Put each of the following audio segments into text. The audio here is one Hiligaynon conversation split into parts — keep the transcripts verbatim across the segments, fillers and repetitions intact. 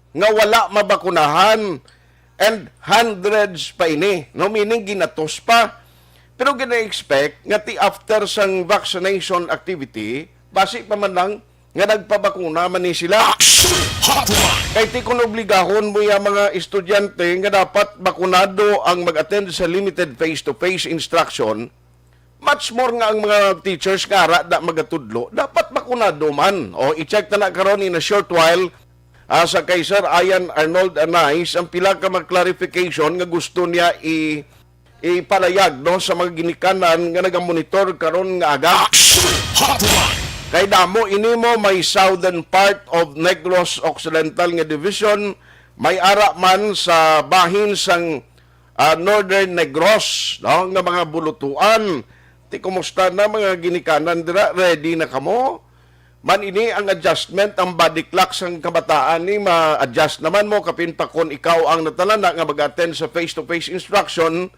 nga wala mabakunahan, and hundreds pa ini, no? Meaning, ginatos pa. Pero gina-expect nga ti after sang vaccination activity, basi pa man lang nga nagpabakuna man ni sila. Action Hotline! Kay ti kun obligahon mo ya mga estudyante nga dapat bakunado ang mag-attend sa limited face-to-face instruction, much more nga ang mga teachers nga ara da magatudlo, dapat bakunado man. O, i-check ta na karon in a short while, ah, sa kay Sir Ian Arnold Anais ang pila ka mga clarification nga gusto niya i-, ipalayag, no, sa mga ginikanan nga nagamonitor karon nga aga. Action Hotline! Kay damo ini mo may southern part of Negros Occidental nga division, may ara man sa bahin sang, ah, Northern Negros, no, nga mga bulutuan. Ti, kumusta na mga ginikanan dira? Ready na kamo? Man ini ang adjustment, ang body clock sang kabataan ni ma-adjust naman mo, kapin pa kon ikaw ang natalana nga mag-attend sa face-to-face instruction,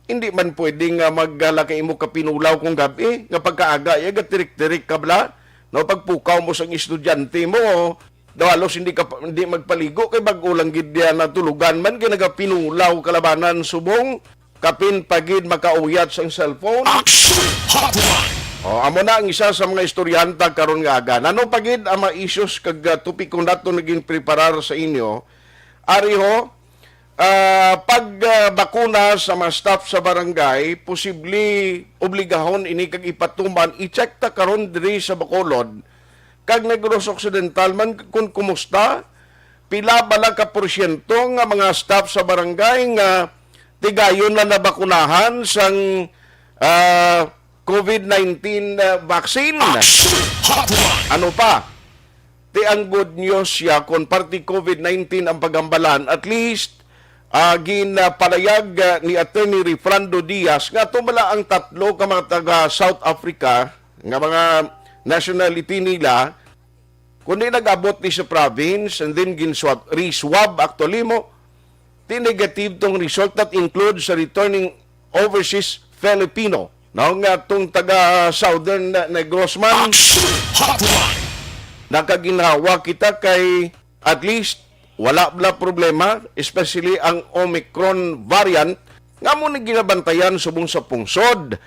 hindi man pwede nga magdala kay imo kapinulaw kung gabi, nga pagkaaga, ya, gatirik-tirik ka bala, no, pagpukaw mo sang estudyante mo, daw halos hindi ka pa, hindi magpaligo kay bag-o lang gid niya natulugan man kay nagapinulaw kalabanan subong kapin pa gid makauyat sang cellphone. Action Hotline! O, amo na ang isa sa mga istoryanta karon nga aga. Nano pa gid ang mga issues kag, ah, topiko nato naging preparar sa inyo? Ari ho, ah, pag, ah, bakuna sa mga staff sa barangay, posible obligahon ini kag ipatuman. I-check ta karon diri sa Bacolod kag Negros Occidental man kung kumusta, pila bala ka porsyento nga mga staff sa barangay nga tigayon na nabakunahan sang, ah, COVID nineteen, ah, vaccine. Action Hotline! Ano pa? Ti ang good news siya, kung parte COVID nineteen ang pagambalan, at least, ah, ginapalayag, ah, ni Attorney Refrando Diaz nga tumala ang tatlo ka mga taga South Africa nga mga nationality nila, kundi nag-abot ni sa province and then gin-swab, re-swab actually mo, ti negative tong result that includes sa returning overseas Filipino, no, nga tong taga Southern Negros man. Action Hotline! Nakaginhawa kita kay at least wala bala problema, especially ang Omicron variant nga mo ni ginabantayan subong sa pungsod.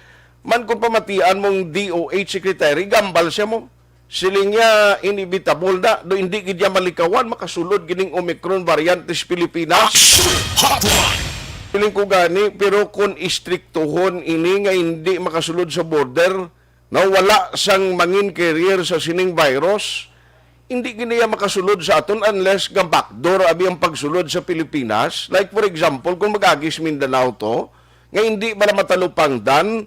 Man kung pamatian mong D O H secretary, gambal siya mo. Siling niya, inevitable na. Do hindi gid niya malikawan, makasulod gining Omicron variant sa Pilipinas. Action Hotline! Siling ko gani, pero kung istriktuhon ini nga hindi makasulod sa border, na wala sang mangin carrier sa sining virus, hindi gid niya makasulod sa aton unless nga backdoor abi ang pagsulod sa Pilipinas. Like for example, kung mag-agi sa Mindanao to, nga hindi bala matalupangdan,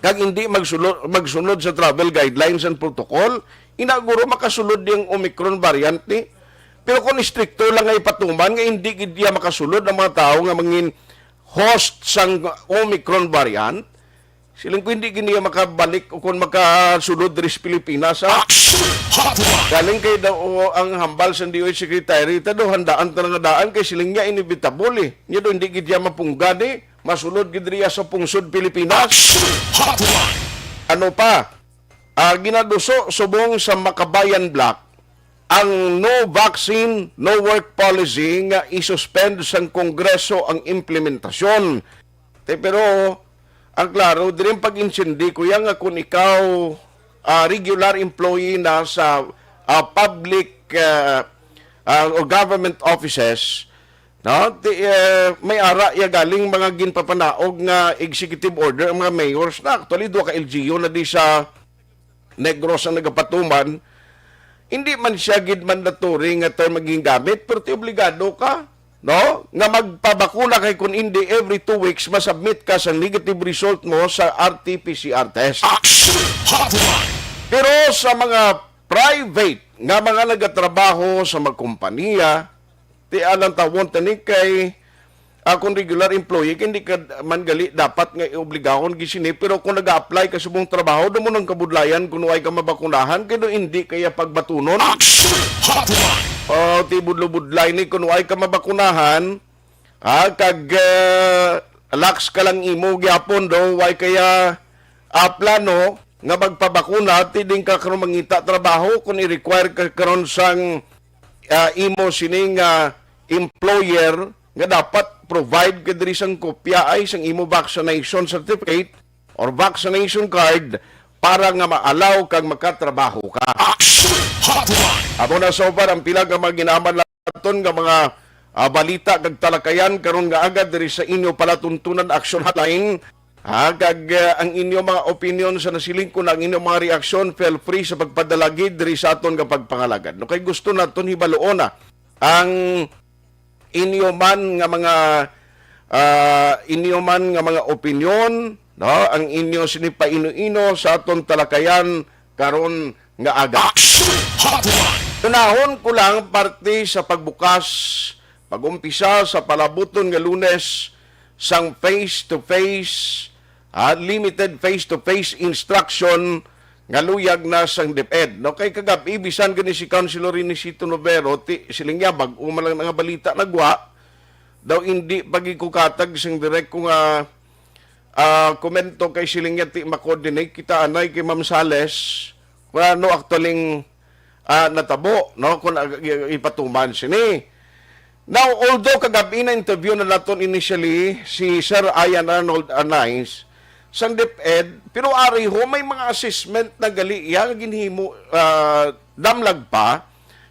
kag hindi magsulo-, magsunod sa travel guidelines and protocol, inaguro makasulod yung Omicron variant ni. Pero kung istrikto lang nga ipatuman nga hindi gid iya makasulod ang mga tawo nga mangin host sang Omicron variant, siling ko hindi gid iya makabalik o kung makasulod diri sa Pilipinas, ha? Action Hotline! Galing kay daw ang hambal sa D O H secretary, ta daw handaan ta nga daan kay siling niya inevitable eh. Niya daw hindi gid iya mapunggan eh. Masulod gid riya sa pungsod Pilipinas. Action Hotline! Ano pa? Ah, ginaduso subong sa Makabayan Bloc ang no vaccine, no work policy nga isuspend sang Kongreso ang implementasyon. Te, pero ang klaro, diri ang pag-intindi ko yan nga kung ikaw, ah, regular employee na sa, ah, public, ah, ah, o government offices, no? Ti, eh, may ara ya galing mga ginpapanaog nga executive order ang mga mayors na. Actually, duha ka L G U na di sa Negros ang nagapatuman. Hindi man siya gid mandatory nga term ang gingamit, pero ti obligado ka, no? Nga magpabakuna kay kun hindi, every two weeks masubmit ka sa negative result mo sa R T P C R test. Action Hotline! Pero sa mga private nga mga nagatrabaho sa mga kompanya, ti alang tawon tani kay, ah, kung regular employee, hindi ka man gali dapat nga iobligahon gid sini, pero kung nag-a-apply ka subong trabaho, do mo nang kabudlayan kung way ka mabakunahan, kay do hindi kaya pagbatunon. Action Hotline! O, ti budlo-budlay ni kung way ka mabakunahan, ah, kag, ah, lax ka lang imo gyapon do, way kaya, ah, plano nga magpabakuna, ti din ka karon mangita trabaho kung i-require ka karon sang ah, imo sining, ah, employer nga dapat provide ka diri sang kopya ay sang imo vaccination certificate or vaccination card para nga ma-allow kag makatrabaho ka. Action Hotline! Amo na so far ang pila ka mga ginaman naton nga mga, ah, balita kag talakayan karon nga aga diri sa inyo palatuntunan Action Hotline. Ha, kag, ah, ang inyo mga opinion sa nasiling ko na ang inyo mga reaksyon, feel free sa pagpadala gid diri sa aton nga pagpangalagad. No, kay gusto naton hibaluon na ang inyo man nga mga, ah, inyo man nga mga opinion, no, ang inyo sini paino-ino sa aton talakayan karon nga aga. Action Hotline! Unahon ko lang parte sa pagbukas, pag-umpisa sa palabuton nga Lunes sang face-to-face, ah, limited face-to-face instruction nga luyag na sang DepEd. No, kay kagab-i, bisan gani si Councilor Renisito Novero, ti, siling niya, bag-o man lang nga balita nagwa, daw hindi pagikukatag sing direct ko nga, ah, komento kay siling niya, ti ma-coordinate kita anay kay Ma'am Sales kung ano actually, ah, natabo, no, kung ag-, i-, ipatuman sini. Now, although kagab-i na interview na naton initially si Sir Ian Arnold Arnaiz sang DepEd, pero ari ho, may mga assessment na gali iya nga ginhimo, ah, damlag pa.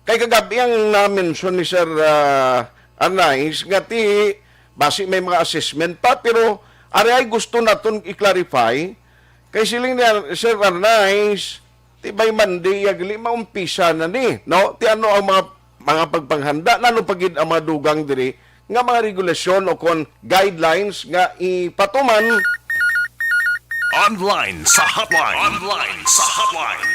Kay kagab-i ang na-mention ni Sir, ah, Arnaiz nga ti basi may mga assessment pa, pero ari ay gusto naton i-clarify. Kay siling ni Ar-, Sir Arnaiz, ti by Monday ya gali maumpisa na ni, no? Ti ano ang mga, mga pagpanghanda, nano pa gid ang mga dugang diri nga mga regulasyon o kon guidelines nga ipatuman? Online sa hotline. Online sa hotline.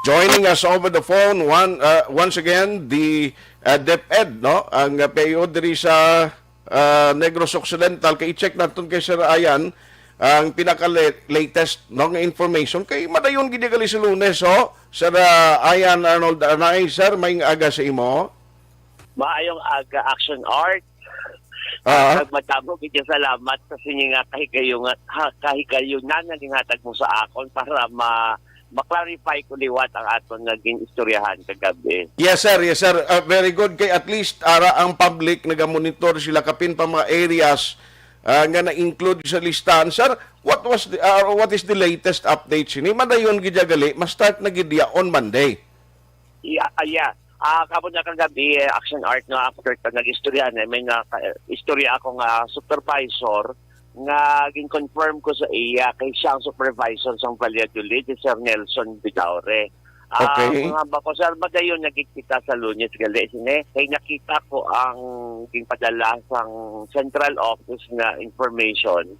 Joining us over the phone one, uh, once again, the, uh, DepEd, no? Ang, uh, P I O diri sa, uh, Negros Occidental. Kay i-check naton kay Sir Ian ang pinaka-latest, no, nga information. Kay madayon gid gali sa Lunes, oh. Sir, uh, Ian Arnold Arnaiz, sir, may aga sa imo. Maayong aga, Action Art. Ah. Kag madamo gid nga salamat sa sinyo nga kahigayungan, ha, kahigayunan nga ginhatag mo sa akon para ma-, ma-clarify ko liwat ang aton nga gin-istoryahan kagabi. Yes, sir. Yes, sir. Ah, very good. Kay at least ara ang public nagamonitor sila kapin pa mga areas, ah, nga na-include sa listahan. Sir, what was the, ah, what is the latest update sini? Madayon gid ya gali, ma-start na gid ya on Monday. Yeah, ah, yeah. Ah, kamo na kagabi, eh, Action Art, no, after ka nag-istorya na, may na, ka-, istorya ako nga supervisor nga gin-confirm ko sa iya kay siya ang supervisor sang Valladolid, si Sir Nelson Vidaurre. Ah, okay. Mga ba ko, sir, madayon nagkita sa Lunes gali sini. Kay nakita ko ang ginpadala sang central office nga information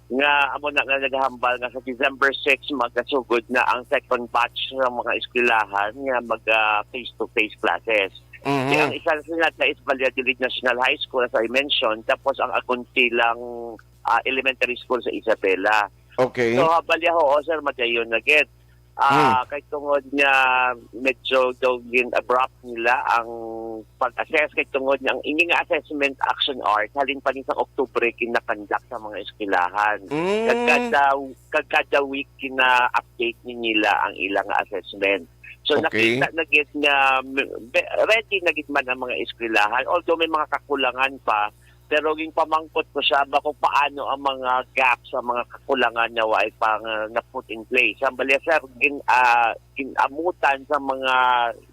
nga amo na nga nagahambal nga sa December six magasugod na ang second batch ng mga eskwelahan nga mag, ah, face-to-face classes. Mhm. Kaya ang isa sila ka is Valladolid National High School, as I mentioned, tapos ang Aguntilang, ah, Elementary School sa Isabela. Okay. So, ha, bali, oo, sir, madayon na gid. Ah, hmm. Kay tungod nga medyo daw gin-abrupt nila ang pag-assess, kay tungod nga ang ini nga assessment, Action Art, halin pa ni sa Oktubre ginakandak sa mga eskwelahan. Mm. Kag kada, kag kada week gina-update ni nila ang ilang assessment. So, okay, nakita na gid nga, mm, be-, ready na gid man ang mga eskwelahan, although may mga kakulangan pa, pero ginpamangkot ko siya ba kung paano ang mga gaps, ang mga kakulangan na waay pa nga na-put in place. Ang balya, sir, gin-, ah, gin-amutan sa mga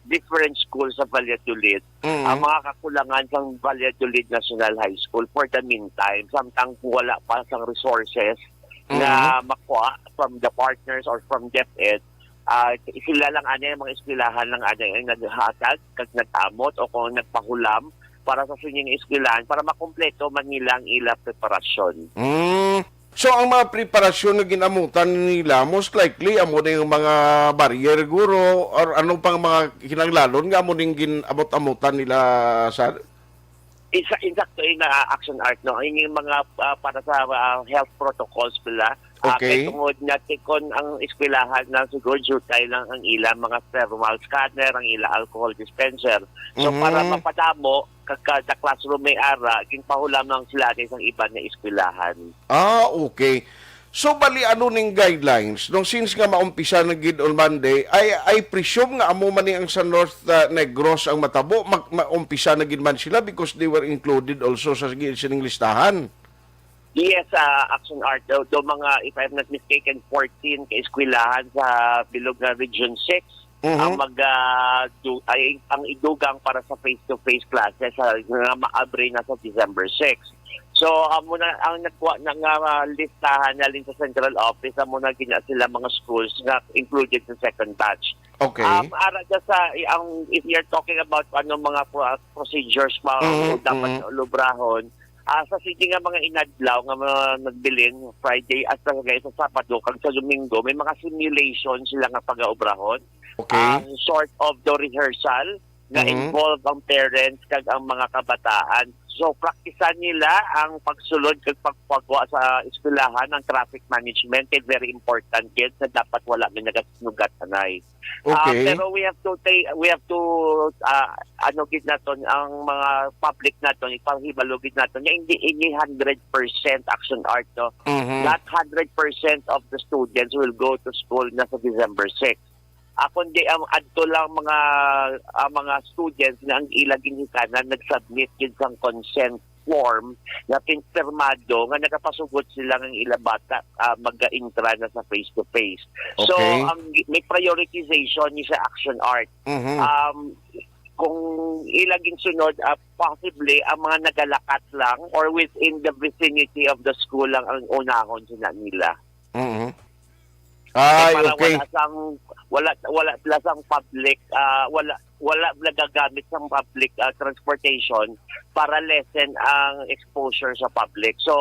different schools sa Valladolid, mm, ang mga kakulangan sa Valladolid National High School for the meantime, samtang wala pa sang resources, mm, na makuha from the partners or from DepEd, ah, sila lang ani, ang mga eskwelahan lang ani ang naghatag kag nag-amot o kung nagpahulam para sa sining eskwelahan para makumpleto man nila ang ila preparasyon. Mm. So, ang mga preparasyon nga ginamutan nila, most likely, amo na yung mga barrier, guro, or ano pang mga kinahanglanon nga amo ning gin-amot-amutan nila, sir? Isa, insakto in, ah, Action Art, no? Yung mga, ah, para sa, ah, health protocols nila. Ah, okay. Kay tungod nga tikon ang eskwelahan na siguro jutay lang ang ila mga thermal scanner, ang ila alcohol dispenser. So, mhm, para mapadamo, kag kada classroom may ara, ginpahulam lang sila ni sang iban nga eskwelahan. Ah, okay. So, bali, ano ning guidelines? No, since nga maumpisa na gid on Monday, I, I presume nga amo man ni ang sa North, ah, Negros ang matabo, mag-, maumpisa na gid man sila because they were included also sa gi-, sining listahan. Yes, ah, Action Art, do, do mga, if I'm not mistaken, fourteen ka eskwelahan sa bilog nga Region six Mhm. ang mag, ah, du-, ay, ang idugang para sa face-to-face classes sa, nga maabre na sa December six. So, amo na ang nagkuha na nga, ah, listahan nalin sa central office, amo na gina sila mga schools nga included sa second batch. Okay. Um, ara da sa, i-, ang, if you're talking about ano mga pro-, procedures pa Mhm, dapat mhm. lubrahon, ah, sa sige nga mga inadlaw nga mga nagbilin, Friday hasta sa, sa Sabado kag sa Domingo, may mga simulation sila nga pagaobrahon. Okay. Ah, sort of the rehearsal nga Mhm. involve ang parents kag ang mga kabataan. So, praktisan nila ang pagsulod kag pagpagwa sa eskwelahan, ang traffic management, kay very important gid na dapat wala may nagasunugat anay. Ah, Okay. pero we have to take, we have to, ah, ano gid naton, ang mga public naton, ipahibalo gid naton, nga hindi ini hundred percent Action Art, no? Mhm. Not hundred percent of the students will go to school na sa December six. Ah, kundi ang adto lang mga, ah, mga students nga ang ila ginhikanan nag-submit gid sang consent form nga pinirmado nga nagapasugot sila nga ang ila bata, ah, maga-intra na sa face-to-face. So, Okay. ang gi-, may prioritization ni sa Action Art. Mhm. Um, kung ila ginsunod, ah, possibly, ang mga nagalakat lang or within the vicinity of the school lang ang unahon sila nila. Mhm. Ay, Kay para okay. wala sang, wala, wala sila sang public, ah, wala, wala nagagamit sang public, ah, transportation para lessen ang exposure sa public. So,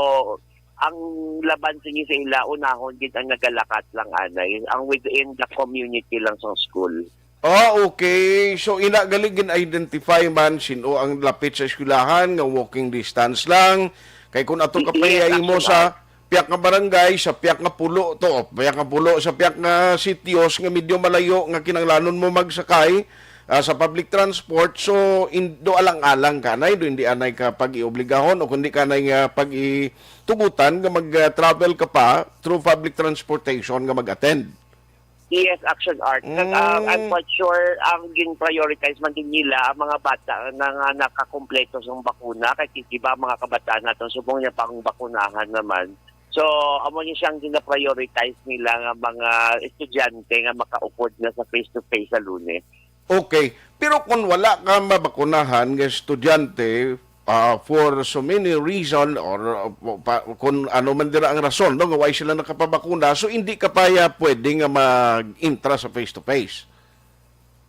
ang laban sini sa ila, unahon gid ang nagalakat lang anay, ang within the community lang sa school. Ah, okay. So, ina gali gin-identify man sin-o ang lapit sa eskwelahan nga walking distance lang. Kay kung ato ka Yes, pahiyay mo actually. sa piyak nga barangay, sa piyak nga pulo to, piyak nga pulo sa piyak nga sitios nga medyo malayo nga kinahanglanon mo magsakay, ah, sa public transport. So, in, do alang-alang ka anay, do hindi anay ka pag-iobligahon o kundi ka anay nga pag-itugutan nga mag-travel ka pa through public transportation nga mag-attend. Yes, Action Art. Nag, ah, I'm Mm. quite sure ang gin-prioritize man din nila ang mga bata na nga nakakumpleto sang bakuna, kay di ba ang mga kabataan naton subong niya pang bakunahan naman. So, amo ni siyang gina-prioritize nila nga mga estudyante nga makaupod na sa face-to-face sa Lunes. Okay. Pero kung wala ka mabakunahan nga estudyante, ah, for so many reason or, uh, pa, kung ano man dira ang rason, no, nga why sila nakapabakuna, so hindi ka pa ya pwede nga mag-intra sa face-to-face?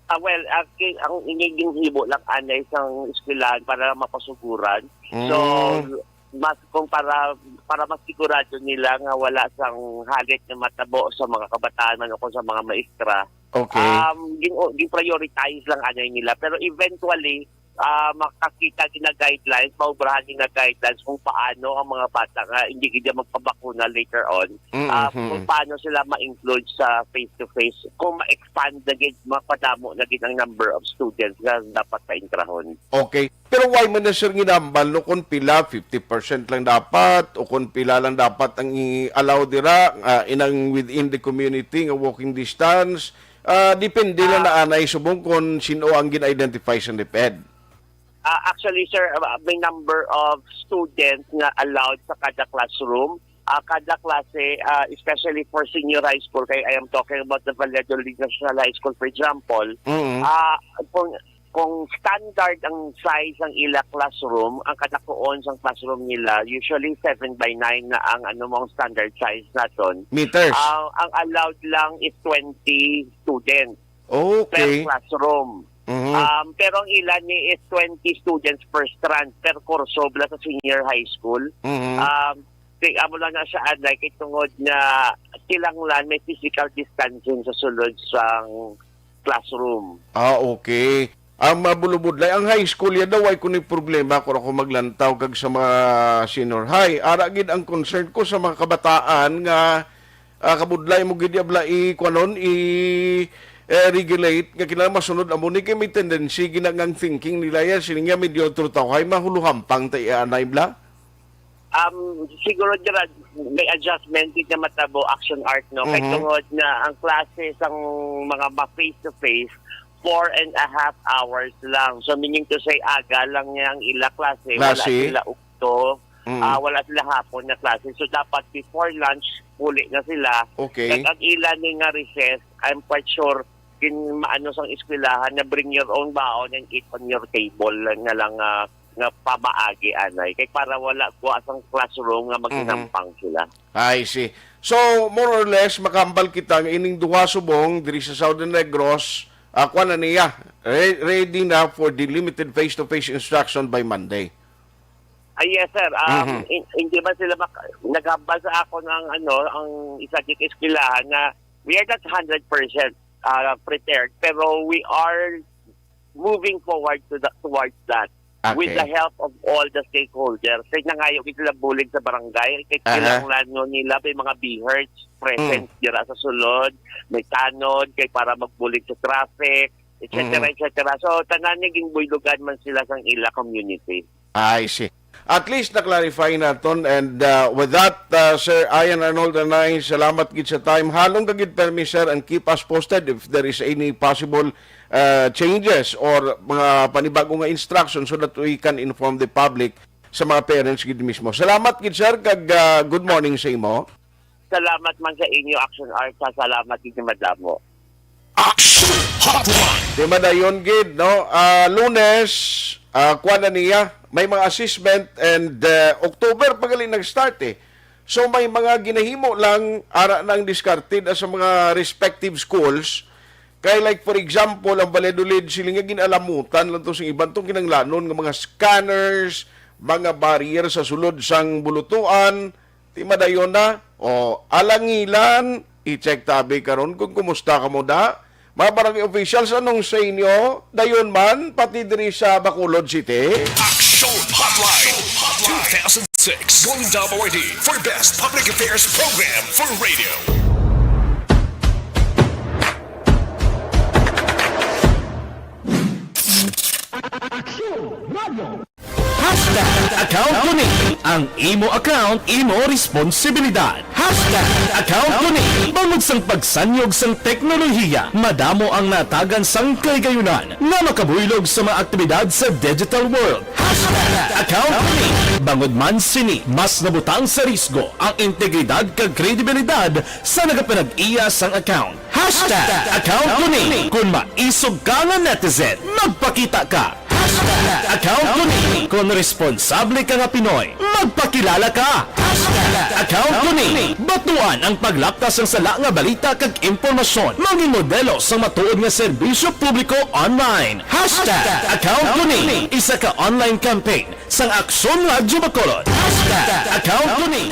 Ah, well, ah, ki-, ang ini ginhibo lang anay sang eskwelahan para mapasuguran. So, Mm. mas kung para, para mas sigurado nila nga wala sang halit nga matabo sa mga kabataan man o kung sa mga maestra, Okay. um, gin-, gin-prioritize lang anay nila. Pero eventually, ah, makakita gina guidelines, maubrahan gina guidelines kung paano ang mga bata nga hindi gid magpabakuna later on, Mm, ah, kung mhm. paano sila ma-include sa face-to-face, kung ma-expand na gid, mapadamo na gid ang number of students nga dapat paintrahon. Okay. Pero why man na, sir, ginambal, no, kung pila, fifty percent lang dapat, o kung pila lang dapat ang i-allow dira, ah, inang within the community nga walking distance? Ah, depende lang Ah. na anay subong kung sino ang gin-identify sa DepEd. Ah, actually, sir, ah, may number of students nga allowed sa kada classroom. Ah, kada klase, ah, especially for senior high school, kay I am talking about the Valladolid National High School, for example, Mm. ah, kung, kung standard ang size ang ila classroom, ang kadakuon sang classroom nila, usually seven by nine na ang, ano, mong standard size naton. Meters. Ah, ang allowed lang is twenty students per Okay. classroom. Mhm. Um, pero ang ila ni is twenty students per strand, per kurso bala sa senior high school. Mhm. Um, ti-, amo lang na siya, anay, kay tungod nga kinahanglan may physical distancing sa sulod sang classroom. Ah, okay. Ang mabulubudlay, ang high school ya daw, ay kuno problema kung ako maglantaw kag sa mga senior high. Ara gid ang concern ko sa mga kabataan nga, ah, kabudlay mo gid ya bala i-, kuwanon, i-, eh, regulate nga kinahanglan masunod amo ni, kay may tendency gina nga ang thinking nila ya, sini nga medyo trutaw hay mahuluhampang ta ianay bala. Um, siguro dira may adjustment gid nga matabo, Action Art, no? Kay Mhm. tungod nga ang klase sang mga ma-face to face, four and a half hours lang. So, meaning to say, aga lang niya ang ila klase. Wala Klase? sila ukto, Mm. ah, wala sila hapon na klase. So, dapat before lunch, uli na sila. Okay. Kag ang ila ni nga recess, I'm quite sure, gin-, maano sang eskwelahan na bring your own baon and eat on your table na lang, ah, nga pamaagi, anay. Kay para wala kuha sang classroom nga Mhm. maghinampang sila. I see. So, more or less, makahambal kita nga ining duha subong diri sa Southern Negros, ah, kuwan na niya, re-, ready na for the limited face-to-face instruction by Monday. Ah, yes, sir. Um, Mhm. in-, hindi man sila mak-, naghambal sa ako ng, ano, ang isa gid eskwelahan na we are not hundred percent, ah, prepared, pero we are moving forward to the, towards that with Okay. the help of all the stakeholders. Kay nangayo gid sila bulig sa barangay, kay Aha. kinahanglan nyo nila may mga BHERTs present Mm. dira sa sulod, may tanod, kay para magbulig sa traffic, et cetera, Mhm. et cetera. So, tanan ni ginbuylogan man sila sang ila community. I see. At least na-clarify naton. And, uh, with that, uh, Sir Ian Arnold Anay, salamat gid sa time. Halong ka gid permi, sir, and keep us posted if there is any possible, uh, changes or mga panibago nga instruction so that we can inform the public sa mga parents gid mismo. Salamat gid, sir, kag, uh, good morning sa imo. Salamat man sa inyo, Action Art. Salamat gid madamo. Action Hotline. Di madayon gid, no? Ah, Lunes, ah, kuwan na niya, may mga assessment and, ah, October pa gali nag-start eh. So may mga ginahimo lang, ara na ang diskarte na sa mga respective schools. Kay like for example, ang Valladolid, sila nga gin-alamutan lang to sa iban tong kinanglanon nga mga scanners, mga barrier sa sulod sang bulutuan, Ti madayon na. O, alangilan, i-check tabi karon kung kumusta kamo da. Mga barangay officials, anong sa inyo? Dayon man, pati diri sa Bacolod City. Action Hotline two thousand six Golden Dove Awardee for Best Public Affairs Program for Radio. Hashtag account ko ni. Ang imo account, imo responsibilidad. Hashtag account ko ni. Bangod sang pagsanyog sang teknolohiya, madamo ang natagan sang kaligayunan nga makabuylog sa mga aktibidad sa digital world. Hashtag account ko ni. Bangod man sini, mas nabutang sa risgo ang integridad kag kredibilidad sa nagapanag-iya sang account. Hashtag account ko ni. Kung maisog ka nga netizen, magpakita ka. Hashtag account ko ni. Kung responsable ka nga Pinoy, magpakilala ka. Hashtag account ko ni. Batuan ang paglaptas sang sala nga balita kag impormasyon. Maging modelo sa matuod nga serbisyo publiko online. Hashtag account ko ni. Isa ka online campaign sang Aksyon Radyo Bacolod. Hashtag account ko ni.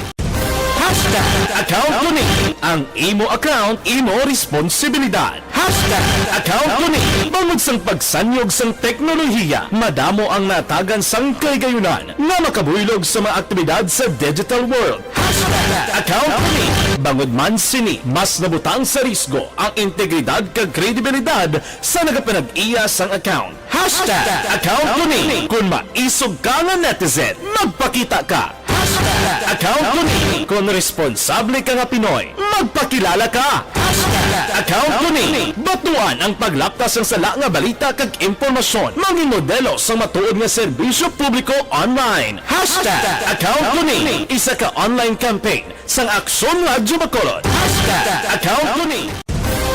Hashtag account ko ni. Ang imo account, imo responsibilidad. Hashtag account ko ni. Bangod sang pagsanyog sang teknolohiya, madamo ang natagan sang kaligayunan nga makabuylog sa mga aktibidad sa digital world. Hashtag account ko ni. Bangod man sini, mas nabutang sa risgo ang integridad kag kredibilidad sa nagapanag-iya sang account. Hashtag account ko ni. Kung maisog ka nga netizen, magpakita ka. Hashtag account ko ni. Kung responsable ka nga Pinoy, magpakilala ka. Hashtag account ko ni. Batuan ang paglaptas sang sala nga balita kag impormasyon. Maging modelo sa matuod nga serbisyo publiko online. Hashtag account ko ni. Isa ka online campaign sang Aksyon Radyo Bacolod. Hashtag account ko ni.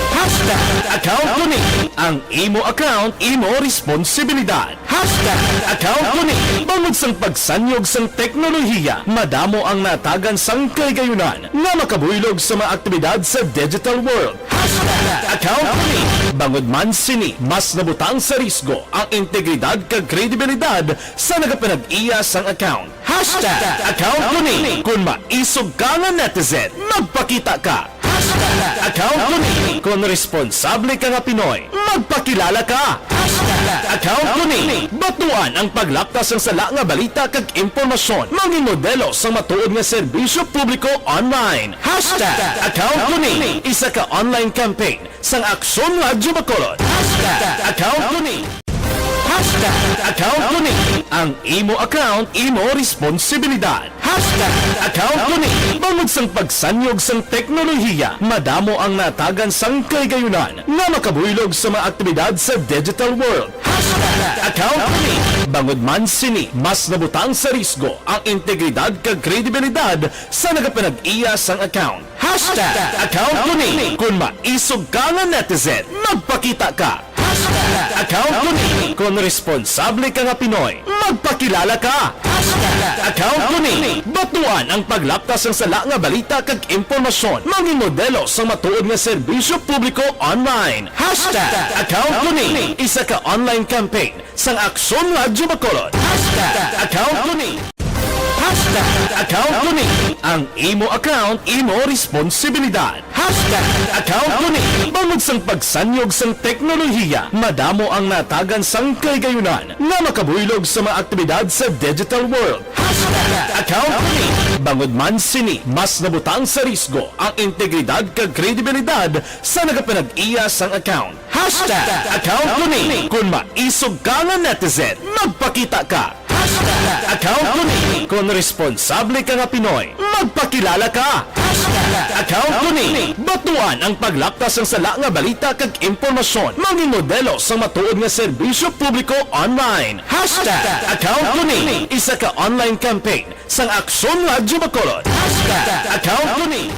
Hashtag account ko ni. Ang imo account, imo responsibilidad. Hashtag account ko ni. Bangod sang pagsanyog sang teknolohiya, madamo ang natagan sang kaligayunan nga makabuylog sa mga aktibidad sa digital world. Hashtag account ko ni. Bangod man sini, mas nabutang sa risgo ang integridad kag kredibilidad sa nagapanag-iya sang account. Hashtag account ko ni. Kung maisog ka nga netizen, magpakita ka. Hashtag account ko ni. Kung responsable ka nga Pinoy, magpakilala ka. Hashtag account ko ni. Batuan ang paglaptas sang sala nga balita kag impormasyon. Maging modelo sa matuod nga serbisyo publiko online. Hashtag account ko ni. Isa ka online campaign sang Aksyon Radyo Bacolod. Hashtag account ko ni. Hashtag account ko ni. Ang imo account, imo responsibilidad. Hashtag account ko ni. Bangod sang pagsanyog sang teknolohiya, madamo ang natagan sang kahigayonan nga makabuylog sa mga aktibidad sa digital world. Hashtag account ko ni. Bangod man sini, mas nabutang sa risgo ang integridad kag kredibilidad sa nagapanag-iya sang account. Hashtag account ko ni. Kon maisog ka nga netizen, magpakita ka. Hashtag account ko ni. Kon responsable ka nga Pinoy, magpakilala ka. Hashtag account ko ni. Batuan ang paglapta sang sala nga balita kag impormasyon. Mangin modelo sa matuod nga serbisyo publiko online. Hashtag account ko ni. Isa ka online campaign sang Aksyon Radyo Bacolod. Hashtag account ko ni. Hashtag account ko ni. Ang imo account, imo responsibilidad. Hashtag account ko ni. Bangod sang pagsanyog sang teknolohiya, madamo ang natagan sang kahigayonan nga makabuylog sa mga aktibidad sa digital world. Hashtag account ko ni. Bangod man sini, mas nabutang sa risgo ang integridad kag kredibilidad sa nagapanag-iya sang account. Hashtag account ko ni. Kon maisog ka nga netizen, magpakita ka. Hashtag account ko ni. Kon responsable ka nga Pinoy, magpakilala ka. Hashtag account ko ni. Batuan ang paglapta sang sala nga balita kag impormasyon. Mangin modelo sang matuod nga serbisyo publiko online. Hashtag account ko ni. Isa ka online campaign sang Aksyon Radyo Bacolod. Hashtag account ko ni.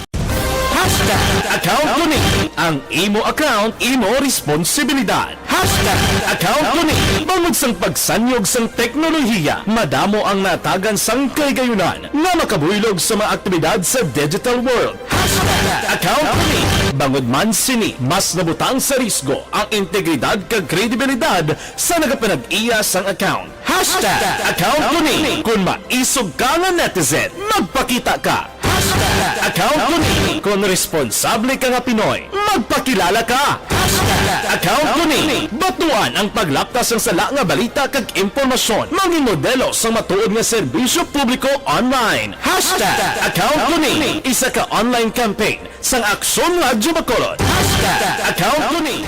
Hashtag account ko ni. Ang imo account, imo responsibilidad. Hashtag account ko ni. Bangod sang pagsanyog sang teknolohiya, madamo ang natagan sang kahigayonan nga makabuylog sa mga aktibidad sa digital world. Hashtag account ko ni. Bangod man sini, mas nabutang sa risgo ang integridad kag kredibilidad sa nagapanag-iya sang account. Hashtag account ko ni. Kon maisog ka nga netizen, magpakita ka. Hashtag account ko ni. Kon responsable ka nga Pinoy, magpakilala ka. Hashtag account ko ni. Batuan ang paglapta sang sala nga balita kag impormasyon. Mangin modelo sang matuod nga serbisyo publiko online. Hashtag account ko ni. Isa ka online campaign sang Aksyon Radyo Bacolod. Hashtag account ko ni.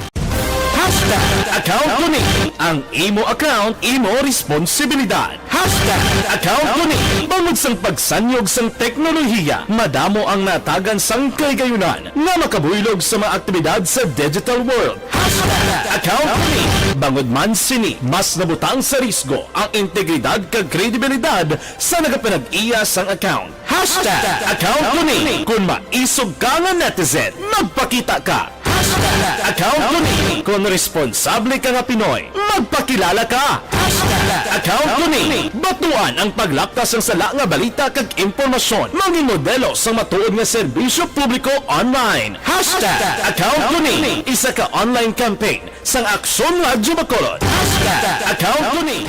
Hashtag account ko ni. Ang imo account, imo responsibilidad. Hashtag account ko ni. Bangod sang pagsanyog sang teknolohiya, madamo ang natagan sang kahigayonan nga makabuylog sa mga aktibidad sa digital world. Hashtag account ko ni. Bangod man sini, mas nabutang sa risgo ang integridad kag kredibilidad sa nagapanag-iya sang account. Hashtag account ko ni. Kon maisog ka nga netizen, magpakita ka. Hashtag account ko ni. Kon responsable ka nga Pinoy, magpakilala ka. Hashtag account ko ni. Batuan ang paglapta sang sala nga balita kag impormasyon. Mangin modelo sang matuod nga serbisyo publiko online. Hashtag account ko ni. Isa ka online campaign sang Aksyon Radyo Bacolod. Hashtag account ko ni.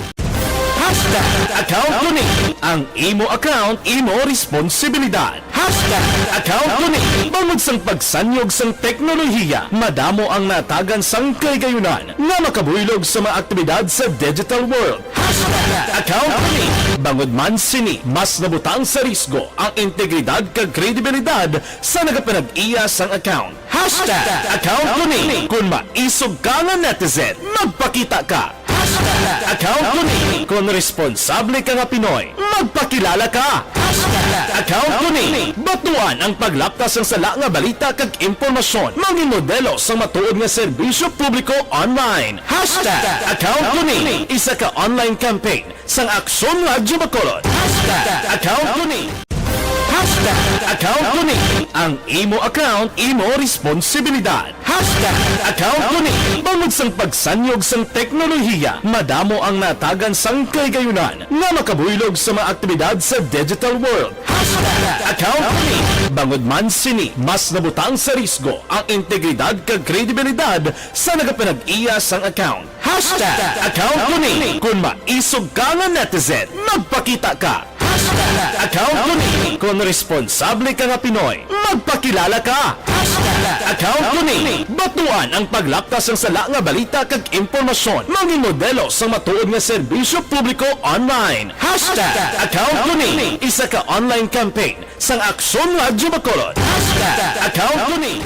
Hashtag account ko ni. Ang imo account, imo responsibilidad. Hashtag account ko ni. Bangod sang pagsanyog sang teknolohiya, madamo ang natagan sang kahigayonan nga makabuylog sa mga aktibidad sa digital world. Hashtag account ko ni. Bangod man sini, mas nabutang sa risgo ang integridad kag kredibilidad sa nagapanag-iya sang account. Hashtag account ko ni. Kon maisog ka nga netizen, magpakita ka. Hashtag account ko ni. Kon responsable ka nga Pinoy, magpakilala ka. Hashtag account ko ni. Batuan ang paglapta sang sala nga balita kag impormasyon. Mangin modelo sang matuod nga serbisyo publiko online. Hashtag account ko ni. Isa ka online campaign sang Aksyon Radyo Bacolod. Hashtag account ko ni. Hashtag account ko ni. Ang imo account, imo responsibilidad. Hashtag account ko ni. Bangod sang pagsanyog sang teknolohiya, madamo ang natagan sang kahigayonan nga makabuylog sa mga aktibidad sa digital world. Hashtag account ko ni. Bangod man sini, mas nabutang sa risgo ang integridad kag kredibilidad sa nagapanag-iya sang account. Hashtag account ko ni. Kon maisog ka nga netizen, magpakita ka. Hashtag account ko ni. Kon responsable ka nga Pinoy, magpakilala ka. Hashtag account ko ni. Batuan ang paglapta sang sala nga balita kag impormasyon. Mangin modelo sang matuod nga serbisyo publiko online. Hashtag account ko ni. Isa ka online campaign sang Aksyon Radyo Bacolod. Hashtag account ko ni.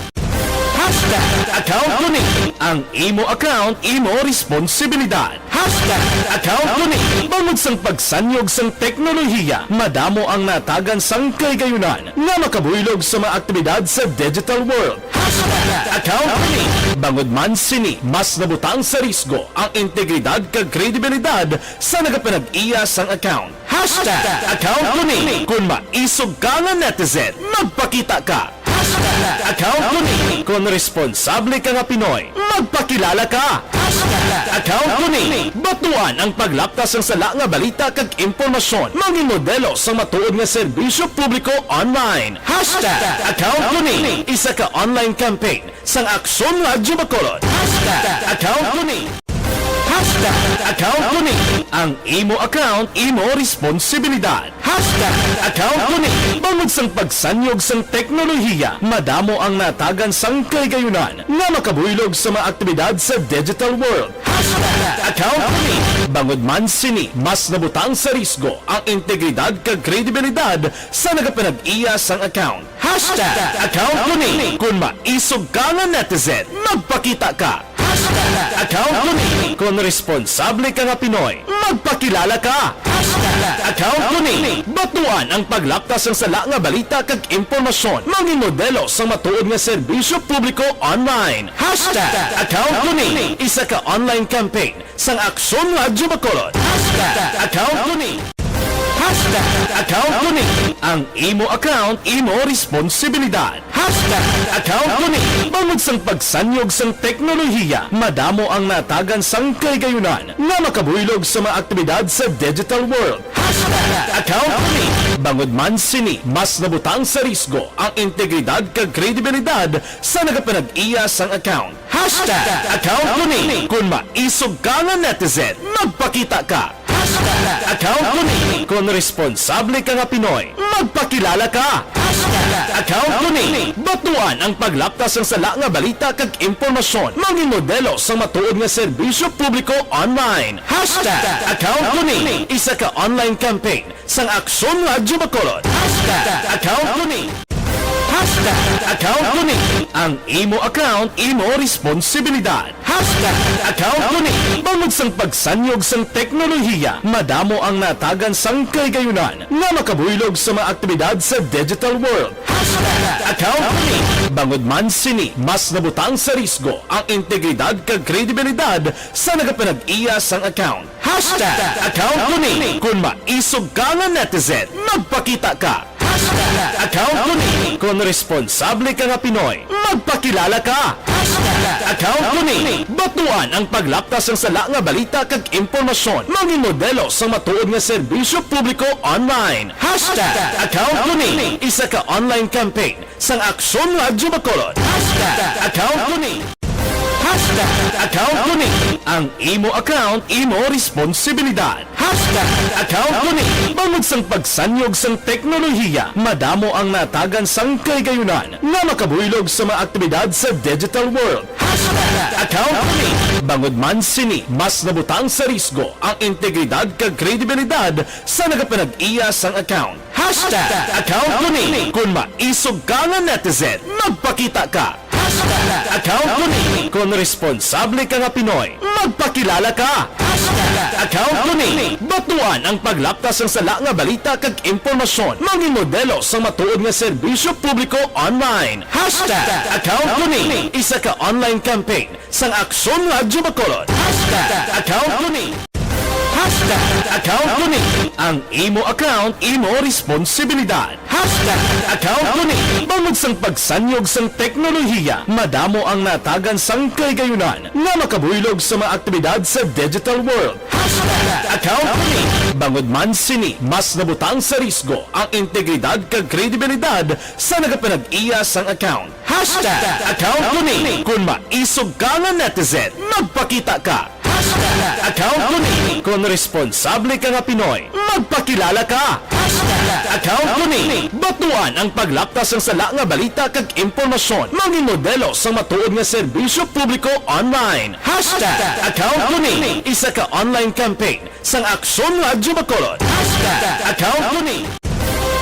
Hashtag account ko ni. Ang imo account, imo responsibilidad. Hashtag account ko ni. Bangod sang pagsanyog sang teknolohiya, madamo ang natagan sang kahigayonan nga makabuylog sa mga aktibidad sa digital world. Hashtag account ko ni. Bangod man sini, mas nabutang sa risgo ang integridad kag kredibilidad sa nagapanag-iya sang account. Hashtag account ko ni. Kon maisog ka nga netizen, magpakita ka. Hashtag account ko ni. Kon responsable ka nga Pinoy, magpakilala ka. Hashtag account ko ni. Batuan ang paglapta sang sala nga balita kag impormasyon. Mangin modelo sa matuod nga serbisyo publiko online. Hashtag account ko ni. Isa ka online campaign sang Aksyon Radyo Bacolod. Hashtag account ko ni. Hashtag account ko ni. Ang imo account, imo responsibilidad. Hashtag account ko ni. Bangod sang pagsanyog sang teknolohiya, madamo ang natagan sang kahigayonan nga makabuylog sa mga aktibidad sa digital world. Hashtag account ko ni. Bangod man sini, mas nabutang sa risgo ang integridad kag kredibilidad sa nagapanag-iya sang account. Hashtag account ko ni. Kon maisog ka nga netizen, magpakita ka. Hashtag account ko ni. Kon responsable ka nga Pinoy, magpakilala ka. Hashtag account ko ni. Batuan ang paglapta sang sala nga balita kag impormasyon. Mangin modelo sang matuod nga serbisyo publiko online. Hashtag account ko ni. Isa ka online campaign sang Aksyon Radyo Bacolod. Hashtag account ko ni. Hashtag account ko ni. Ang imo account, imo responsibilidad. Hashtag account ko ni. Bangod sang pagsanyog sang teknolohiya, madamo ang natagan sang kahigayonan nga makabuylog sa mga aktibidad sa digital world. Hashtag account ko ni. Bangod man sini, mas nabutang sa risgo ang integridad kag kredibilidad sa nagapanag-iya sang account. Hashtag account ko ni. Kon maisog ka nga netizen, magpakita ka. Hashtag account ko ni. Kon responsable ka nga Pinoy, magpakilala ka. Hashtag account ko ni. Batuan ang paglapta sang sala nga balita kag impormasyon. Mangin modelo sang matuod nga serbisyo publiko online. Hashtag account ko ni. Isa ka online campaign sang Aksyon Radyo Bacolod. Hashtag account ko ni. Hashtag account ko ni. Ang imo account, imo responsibilidad. Hashtag account ko ni. Bangod sang pagsanyog sang teknolohiya, madamo ang natagan sang kahigayonan nga makabuylog sa mga aktibidad sa digital world. Hashtag account ko ni. Bangod man sini, mas nabutang sa risgo ang integridad kag kredibilidad sa nagapanag-iya sang account. Hashtag account ko ni. Kon maisog ka nga netizen, magpakita ka. Hashtag account ko ni. Kon responsable ka nga Pinoy, magpakilala ka. Hashtag account ko ni. Batuan ang paglapta sang sala nga balita kag impormasyon. Mangin modelo sang matuod nga serbisyo publiko online. Hashtag account ko ni. Isa ka online campaign sang Aksyon Radyo Bacolod. Hashtag account ko ni. Hashtag account ko ni. Ang imo account, imo responsibilidad. Hashtag account ko ni. Bangod sang pagsanyog sang teknolohiya, madamo ang natagan sang kahigayonan nga makabuylog sa mga aktibidad sa digital world. Hashtag account ko ni. Bangod man sini, mas nabutang sa risgo ang integridad kag kredibilidad sa nagapanag-iya sang account. Hashtag account ko ni. Kon maisog ka nga netizen, magpakita ka. Hashtag account ko ni. Kon responsable ka nga Pinoy, magpakilala ka. Hashtag account ko ni. Batuan ang paglapta sang sala nga balita kag impormasyon. Mangin modelo sang matuod nga serbisyo publiko online. Hashtag account ko ni. Isa ka online campaign sang Aksyon Radyo Bacolod. Hashtag account ko ni. Hashtag account ko ni. Ang imo account, imo responsibilidad. Hashtag account ko ni. Bangod sang pagsanyog sang teknolohiya, madamo ang natagan sang kahigayonan nga makabuylog sa mga aktibidad sa digital world. Hashtag account ko ni. Bangod man sini, mas nabutang sa risgo ang integridad kag kredibilidad sa nagapanag-iya sang account. Hashtag account ko ni. Kon maisog ka nga netizen, magpakita ka. Hashtag account ko ni. Kon responsable ka nga Pinoy, magpakilala ka. Hashtag account ko ni. Batuan ang paglapta sang sala nga balita kag impormasyon. Mangin modelo sang matuod nga serbisyo publiko online. Hashtag account ko ni. Isa ka online campaign sang Aksyon Radyo Bacolod. Hashtag account ko ni.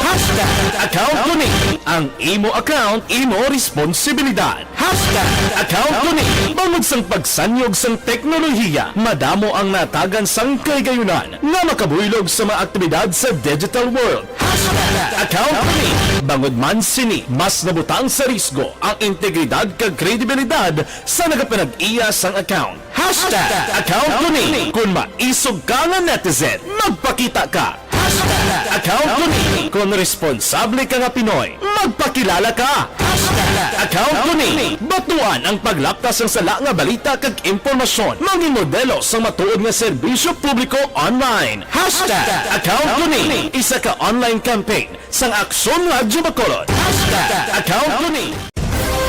Hashtag account ko ni. Ang imo account, imo responsibilidad. Hashtag account ko ni. Bangod sang pagsanyog sang teknolohiya, madamo ang natagan sang kahigayunan nga makabuylog sa mga aktibidad sa digital world. Hashtag account ko ni. Bangod man sini, mas nabutang sa risgo ang integridad kag kredibilidad sa nagapanag-iya sang account. Hashtag account ko ni. Kung maisog ka nga netizen, magpakita ka. Hashtag account ko ni. Kung responsable ka nga Pinoy, magpakilala ka. Hashtag account ko ni. Batuan ang paglapkas sang sala nga balita kag impormasyon. Mangin modelo sang matuod nga serbisyo publiko online. Hashtag account ko ni. Isa ka online campaign sang Aksyon Radyo Bacolod. Hashtag account ko ni.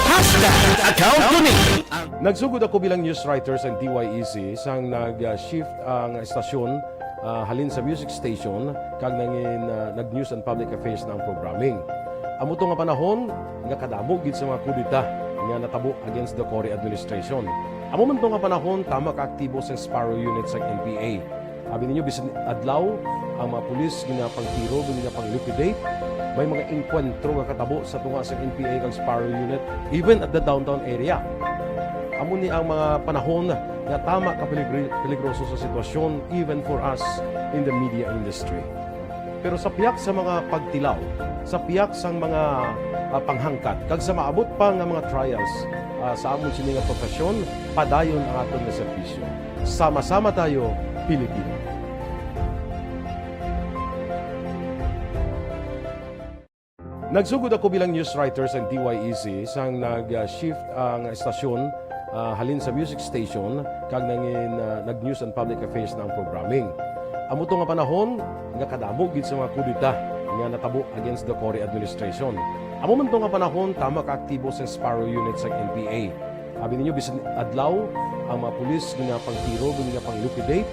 Hashtag account ko ni. Nagsugod ako bilang news writer sa D Y E C sang nag-shift ang estasyon, ah, halin sa music station kag nangin, ah, nag-news and public affairs na ang programming. Amo to nga panahon nga kadamo gid sa mga kudeta nga natabo against the Cory administration. Amo man to nga panahon tama ka aktibo sang Sparrow Unit sang N P A. Abi ninyo, bisan adlaw, ang mga pulis ginapangtiro, ginapang-liquidate. May mga engkwentro nga katabo sa tunga sang N P A kag Sparrow Unit, even at the downtown area. Amo ni ang mga panahon nga tama ka peligri-, peligroso sa sitwasyon, even for us in the media industry. Pero sa pihak sa mga pagtilaw, sa pihak sang mga, ah, panghangkat, kag sa maabot pa nga mga trials, ah, sa amon sini nga profesyon, padayon ang aton nga serbisyo. Sama-sama tayo, Pilipino. Nagsugod ako bilang news writer sa D Y E C sang nag-shift ang estasyon, ah, halin sa music station kag nangin, ah, nag-news and public affairs na ang programming. Amo to nga panahon nga kadamo gid sa mga kudeta nga natabo against the Cory administration. Amo man to nga panahon tama ka aktibo sang Sparrow Unit sang N P A. Abi ninyo, bisan adlaw, ang mga pulis ginapangtiro, ginapang-liquidate.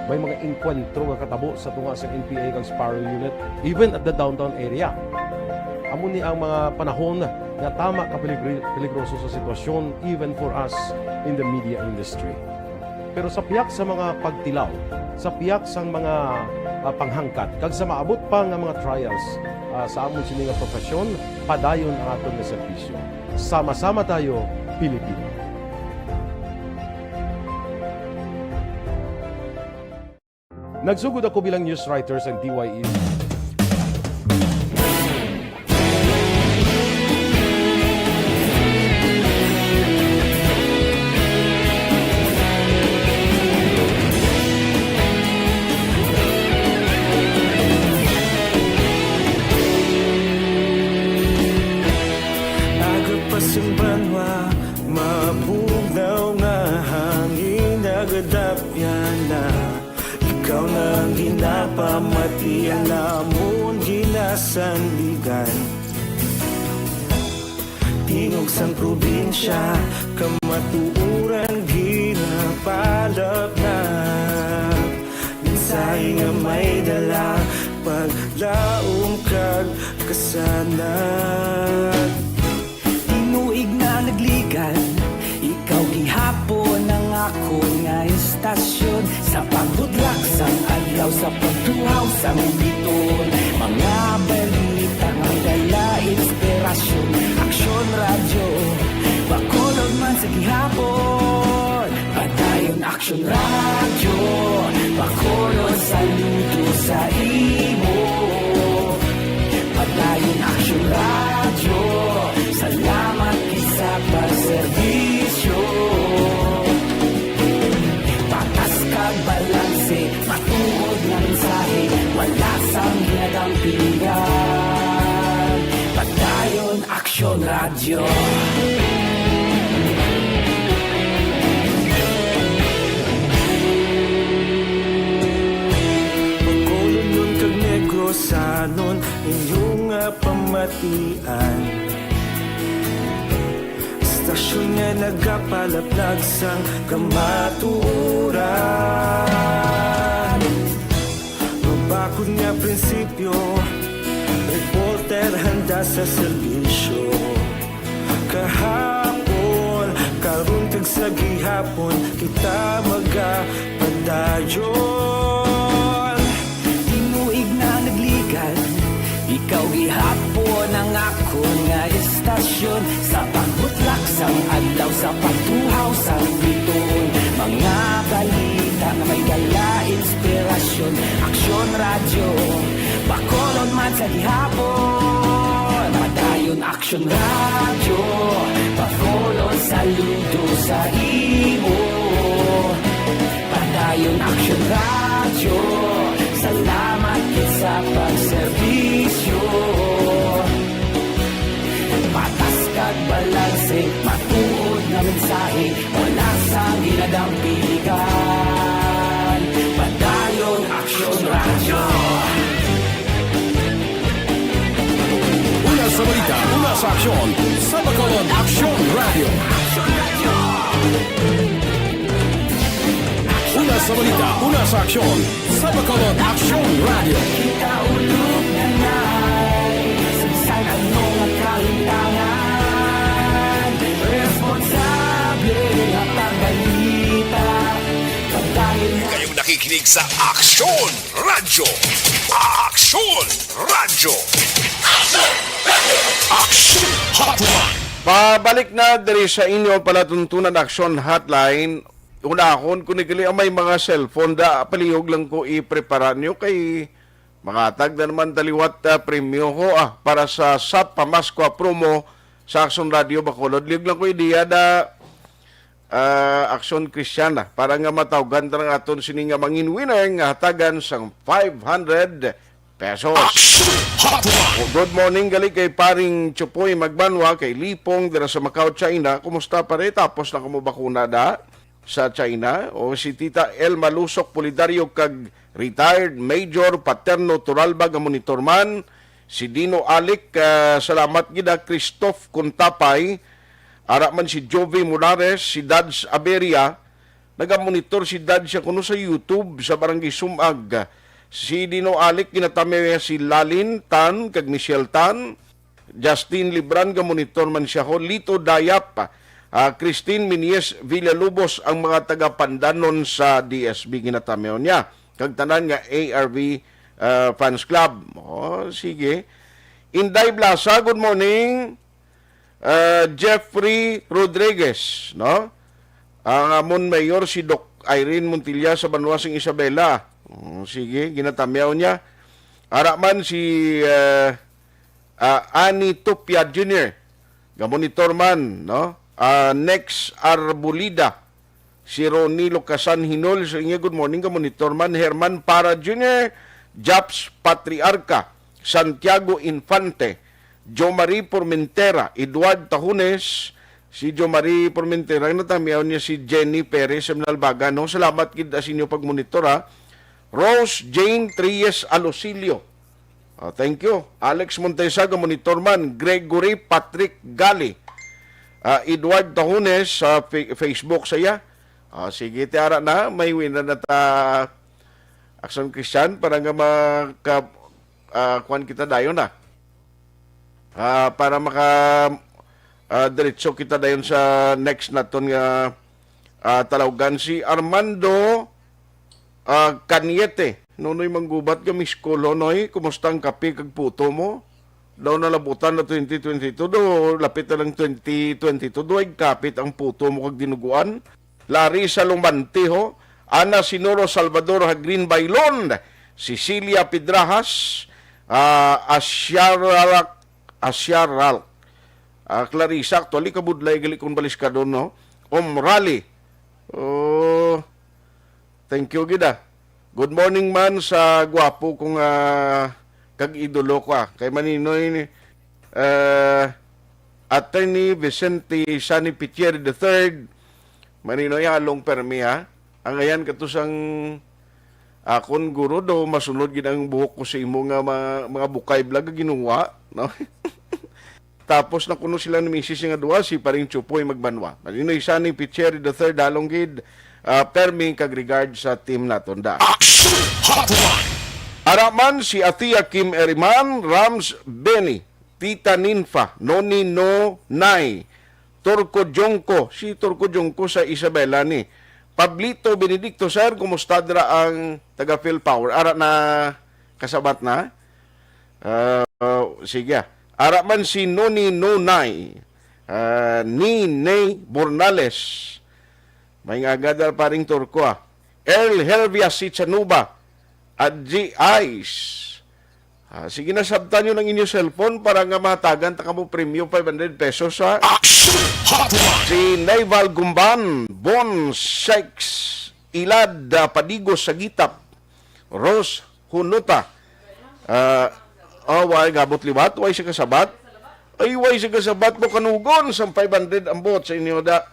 May mga engkwentro nga katabo sa tunga sang N P A kag Sparrow Unit, even at the downtown area. Amo ni ang mga panahon nga tama ka peligri-, peligroso sa sitwasyon, even for us in the media industry. Pero sa pihak sa mga pagtilaw, sa pihak sang mga, ah, panghangkat, kag sa maabot pa nga mga trials, ah, sa amon sini nga profesyon, padayon ang aton nga serbisyo. Sama-sama tayo, Pilipino. Nagsugod ako bilang news writer sa D Y E C. Aga pa sing banwa, mabugnaw nga hangin, nagadapyan na. Ikaw na ang ginapamati, ang amon ginasandigan. Tingog sang probinsya, kamatuoran ginapalapnap. Mensahe nga may dala, paglaom kag kasanag. Tinuig na nagligan, ikaw gihapon ang akon nga istasyon. Sa pagbudlak sang adlaw, sa pagtuhaw sang biton, mga balita nga dala inspirasyon. Aksyon Radyo Bacolod man sa gihapon. Padayon Aksyon Radyo Bacolod, saludo sa imo. Padayon Aksyon Radyo, salamat gid sa pagserbisyo. Patas kag balanse, matuod nga mensahe, wala sang ginadampingan. Padayon Aksyon Radyo. Bacolodnon kag Negrosanon, inyo nga pamatian. Istasyon nga nagapalaplag sang kamatuoran. Mabakod nga prinsipyo, reporter handa sa serbisyo. Kahapon, karon kag sa gihapon, kita magapadayon. Tinuig na nagligan, Ikaw gihapon ang akon nga istasyon, sa pagbutlak sang adlaw, sa pagtuhaw sang bituon. Mga balita nga may dala inspirasyon. Aksyon Radyo, Bacolod man sa gihapon. Padayon Aksyon Radyo, Bacolod, saludo sa imo. Padayon Aksyon Radyo, salamat gid sa pagserbisyo. Patas kag balanse, matuod nga mensahe, wala sa ginadampigan. Padayon Aksyon Radyo. Una sa balita, una sa aksyon, sa Bacolod Aksyon Radyo. Una sa balita, una sa aksyon, sa Bacolod Aksyon Radyo. Kita ulog na na'y sagsag ang mga kalintangan. Responsable nga pagbalita. Pagdahil Kayong nakikinig sa Aksyon Radyo. Aksyon Radyo. Aksyon Hotline. Pabalik na diri sa inyo palatuntunan Aksyon Hotline. Unahon ko ni gali ang may mga cellphone da, palihog lang ko iprepara niyo kay mangatag na naman taliwat, ah, premyo ho, ah, para sa Sat Pamaskwa promo sa Aksyon Radio Bacolod. Lihog lang ko ideya da, ah, Aksyon Kristiyana para nga matawgan ta ang aton sini nga mangin winner nga hatagan sang five hundred pesos. Aksyon Hotline. Good morning gali kay paring Chupoy Magbanwa, kay Lipong dira sa Macau, China. Kumusta, pare? Tapos na kamo bakuna da sa China? O si Tita Elma Lusok Pulidario kag retired Major Paterno Turalba nga monitor man. Si Dino Alic, ah, salamat gid, ah, Christoph Contapay. Ara man si Jovi Molares, si Dads Aberia. Nagamonitor si Dads siya kuno sa YouTube sa Barangay Sumag. Si Dino Alic, ginatamiaw niya si Lalin Tan kag Michelle Tan. Justin Libran, gamonitor man siya ho. Lito Dayap, ah, Christine Minies Villalobos, ang mga taga Pandanon sa D S B, ginatamiaw niya. Kag tanan nga A R V, ah, Fans Club. Oh, sige. Inday Blasa, good morning. Ah, Jeffrey Rodriguez, no? Ang amon mayor si Doc Irene Montilla sa banwa sang Isabela. Mm, sige, ginatamiaw niya. Ara man si, ah, ah, Ani Tupia Junior. Gamonitor man, no? Ah, Nex Arbolida. Si Ronnie Locasan Hinol, sa inyo, good morning, gamonitor man. Herman Para Junior, Japs Patriarca, Santiago Infante, Jo Marie Formentera, Edward Tahunes, si Jo Marie Formentera, natamiaw niya si Jenny Perez sa Nalbaga, no? Salamat gid sa inyo pagmonitor, ha. Rose Jane Tries Alosilio. Ah, thank you. Alex Montesa, gamonitor man. Gregory Patrick Gali. Ah, Edward Tahunes sa Fa-, Facebook saya. Ah, sige, ti ara na. May win na nata Aksyon Christian para nga maka-, ah, kuwan kita dayon na. Ah, para maka, ah, diretso kita dayon sa next naton nga, ah, talawgan. Si Armando, ah, Cañete. Nonoy Manggubat, ka Miss Call, Nonoy, kumusta ang kape kag puto mo? Daw nalabutan na twenty twenty-two, do lapit na lang twenty twenty-two, do ay kapit ang puto mo kag dinuguan. Larissa Lumante, ho. Ana Sinoro Salvador, ha Green Bailon. Cecilia Pedrajas, ah, Asyaral, Asyaral. Ah, Clarissa, actually, kabudlay gali kung baliskadon, no? Omrali. Oh, thank you gid, ah. Good morning man sa gwapo ko nga kag idolo ko, ah. Kay Maninoy ni, eh, Attorney Vicente Sani Pittieri the third. Maninoy, halong permi, ha. Ang ayan kato sang akon guro daw, masunod gid ang buhok ko sa imo nga mga, mga bukay vlog nga ginuwa, no? Tapos na kuno sila ni misis nga duha, si Paring Chupoy Magbanwa. Maninoy Sani Pittieri the third, halong gid, ah, permi kag regard sa team naton da. Action Hotline. Ara man si Atia Kim Eriman, Rams Benny, Tita Ninfa, Noni No Nay, Turco Jongko, si Turco Jongko sa Isabela ni. Pablito Benedicto, sir, kumusta dira ang taga Phil Power? Ara na kasabat na? Ah, sige, ah. Ara man si Noni Nonay, ah, Nini Bornales. May nga agad, ah, paring Turco, ah. Earl Hervia Sichanuba, Adji Ice. Ah, sige na, sabtan nyo ng inyo cellphone para nga matagan ta kamo premyo five hundred pesos, ha? Action Hotline! Si Naival Gumban, Bon Sykes, Ilad, ah, Padigos sa Gitap, Rose Hunuta. Ah, oh, way gabot liwat, way sa kasabat. Ay, way sa kasabat mo kanugon sang five hundred ang bot sa inyo da.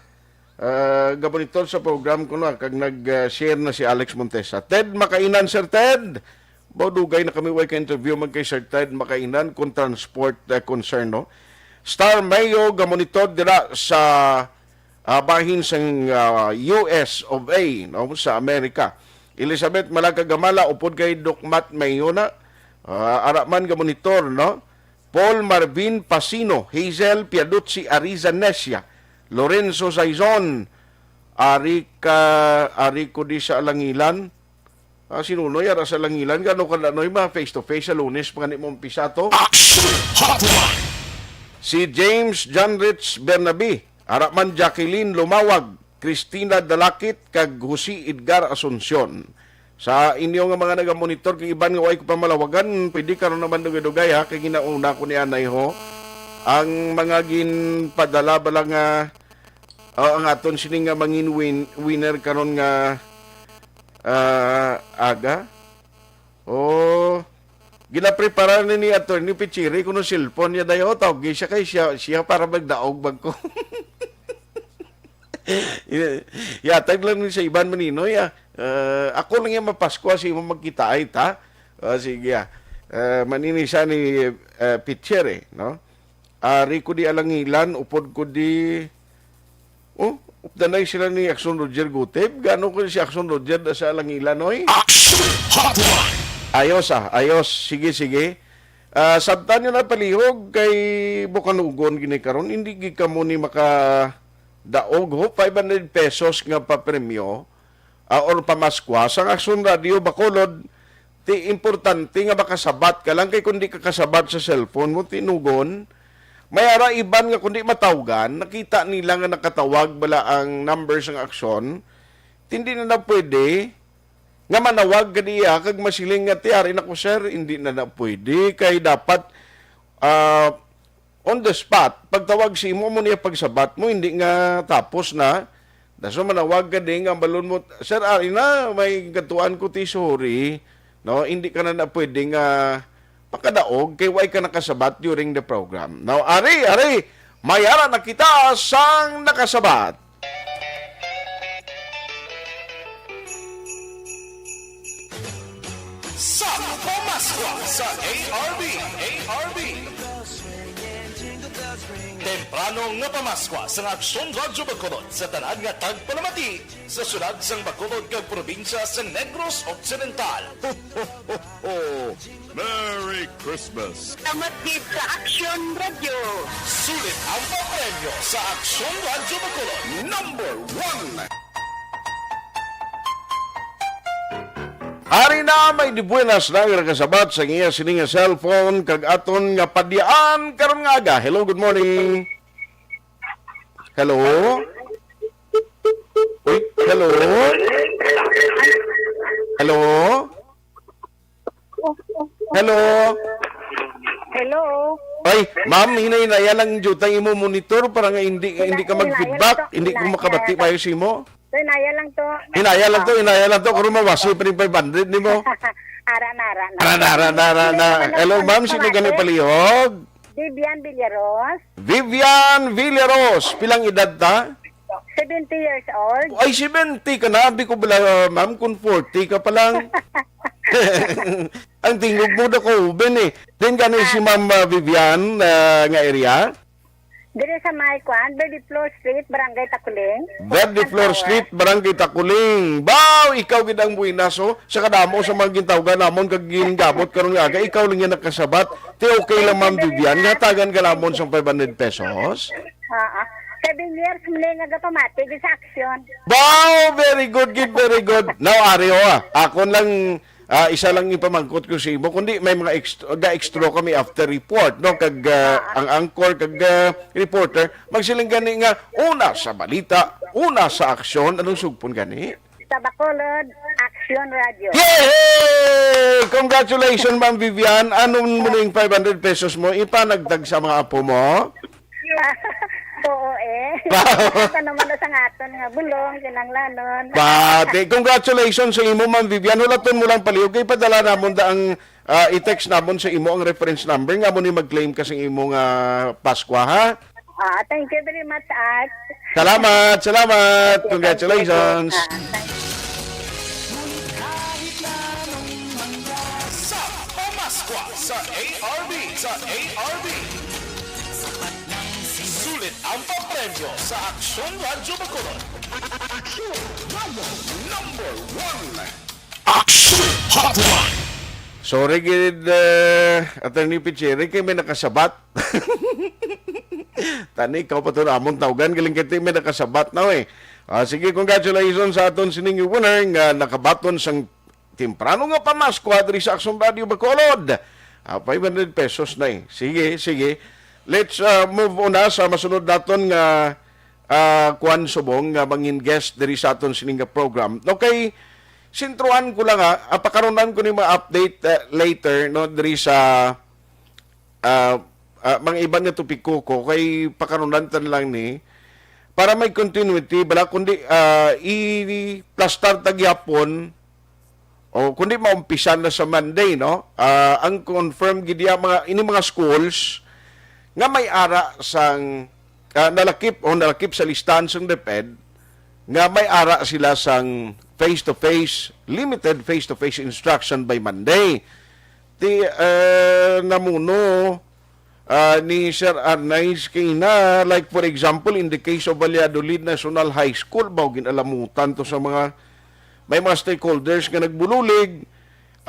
Ah, gabonitor sa program ko na, kag nag-share na si Alex Montesa. Ted Makainan, Sir Ted. Baw dugay na kami way ka-interview man kay Sir Ted Makainan kung transport, ah, concern, no? Star Mayo, gamonitor dira sa, ah, bahin sang, ah, U S of A, no, sa Amerika. Elizabeth Malacagamala, upod kay Doc Matt Mayo na. Ah, ara man gamonitor, no? Paul Marvin Pasino, Hazel Piaducci Ariza Nesia, Lorenzo Saizon, ari ka, ari ko di sa Alangilan. Ah, sinunoy, ara sa Langilan, gano ka na, Noy, ma face to face sa Lunes, pa gani mo umpisa to? Action Hotline! Si James John Rich Bernabe, ara man Jacqueline Lumawag, Christina Dalakit, kag Jose Edgar Asuncion. Sa inyo nga mga nagamonitor, kag iban nga way ko pamalawagan, pwede karon naman dugay-dugay, ha, kay ginauna ko ni anay, ho. Ang mga ginpadala bala nga, oh, ang aton sini nga mangin win-, winner karon nga, ah, aga. Oh, ginaprepara ni, ni Attorney Pichiri kuno cellphone niya dayo, tawgi siya kay siya, siya para magdaog bag ko. Yatag lang ni sa iban maninoy, ah. Eh, ako lang yung mapaskwa sa imong magkita ay ta. Ah, sige, ah. Eh, manini siya ni, eh, Pichiri, no? Ari ko di Alangilan, upod ko di, oh, updanay sila ni Action Roger Gutib. Gano ko si Action Roger da sa Alangilan, oy? Action Hotline! Ayos, ah, ayos. Sige, sige. Ah, sabtan nyo na palihog kay Bukanugon gini karon. Hindi gid kamo ni makadaog, ho, five hundred pesos nga papremyo, ah, or pamaskwa sang Action Radio Bacolod. Ti importante nga makasabat ka lang, kay kung di ka kasabat sa cellphone mo, tinugon, may ara iban nga kung di matawgan, nakita nila nga nakatawag bala ang number sang Action, hindi na na pwede nga manawag ka diya kag masiling nga, "Ti, ari na ko, sir," hindi na na pwede, kay dapat, ah, on the spot, pagtawag sa imo, amo niya pagsabat mo, hindi nga tapos na. Daso manawag ka din nga balon mo, "Sir, ari na, may gatuan ko ti, sorry." No, hindi ka na, na pwede nga pakadaog kay way ka nakasabat during the program. Now, ari, ari, may ara na kita sang nakasabat. Sa Pamaskwa sa A R B, A R B. Temprano nga pamaskwa sa Aksyon Radyo Bacolod sa tanan nga tagpalamati sa syudad sang Bacolod kag probinsya sang Negros Occidental. Ho, ho, ho, ho. Merry Christmas! Salamat gid sa Aksyon Radyo. Sulit ang papremyo sa Aksyon Radyo Bacolod. Number one. Ari na, may dibuenas na nga nakasabat sa iya sini nga cellphone kag aton nga padyaan karon nga aga. Hello, good morning. Hello? Uy, hello? Hello? Hello? Hello. Ay, ma'am, hinay-hinaya lang jutang imo monitor para nga hindi, hindi ka mag-feedback, hindi ko makabati mayo sa imo. Hinaya lang to. Hinaya lang to, hinaya lang to. Kung mawasi pa rin five hundred nimo. Ara na, ara na. Ara na, ara na, ara na. Hello, ma'am. Sino gani palihog? Vivian Villaros. Vivian Villaros. Pilang edad ta? Seventy years old. Ay, seventy ka na. Abi ko bala, uh, ma'am, kung forty ka pa lang. Ang tingog mo na ko, uben eh. Then gani si Ma'am, uh, Vivian, uh, nga area? Diri sa may kwan, Verde Flor Street, Barangay Taculing. Verde Flor Street, Barangay Taculing. Baw, ikaw gid ang buenas, oh. Sa kadamo sa mga gintawgan namon kag gingamot karon nga aga, ikaw lang yan nakasabat. Ti okay lang, Ma'am Vivian, nga tagan ka namon sang five hundred pesos. Ah, ah. Seven years muli nga gapamati gid sa aksyon. Baw, very good gid, very good. Now, ari, oh, ah. Akon lang Ah, isa lang ipamangkot ko sa imo, kundi may mga ext-, ga-extra kami after report, no? Kag, ah, ang anchor, kag, ah, reporter, magsiling gani nga, una sa balita, una sa aksyon, anong sugpon gani? Sa Bacolod, Action Radio. Yay! Congratulations, Ma'am Vivian. Anong muning five hundred pesos mo? Ipanagtag sa mga apo mo? Oo eh. Ito naman na sa aton nga bulong, kinanglanon. Pati, congratulations sa imo, Ma'am Vivian. Hulaton mo lang palihog kay padala namon da ang, ah, i-text namon sa imo ang reference number nga mo ni mag-claim ka sa imo nga Paskwa, ha? Ah, thank you very much, Art. Salamat, salamat. Thank you, thank you. Congratulations. Ah, thank you. Ngunit kahit na anong mangyari sa Pamaskwa sa A R B, sa A R B, sapat lang si sulit ang papremyo sa Aksyon Radyo Bacolod. Aksyon Radyo number one. Aksyon Hotline. Sorry gid, eh, Attorney Pichiri, kay may nakasabat. Tani, ikaw pa to na among tawgan, galing kay may nakasabat na, eh. Ah, sige, congratulations sa aton sining winner nga nakabaton sang temprano nga pamaskwa diri sa Aksyon Radio Bacolod. Ah, five hundred pesos na, eh. Sige, sige. Let's, ah, move on na sa masunod naton nga, ah, kuwan subong nga mangin guest diri sa aton sining nga program. Okay, sentruhan ko lang, ha, ah, pakaronan ko ni mga update, ah, later, no, diri sa, ah, ah, mga iban nga topiko ko, kay pakaronan ta na lang ni para may continuity, bala, kundi, ah, i-plastar ta gyapon, o kundi maumpisan na sa Monday, no? Ah, ang confirm gid iya mga, ini mga schools nga may ara sang, ah, nalakip o nalakip sa listahan sang DepEd nga may ara sila sang face-to-face, limited face-to-face instruction by Monday. Ti, eh, namuno, ah, ni Sir Arnaiz kay na, like, for example, in the case of Valladolid National High School, baw ginalamutan to sa mga, may mga stakeholders nga nagbulig,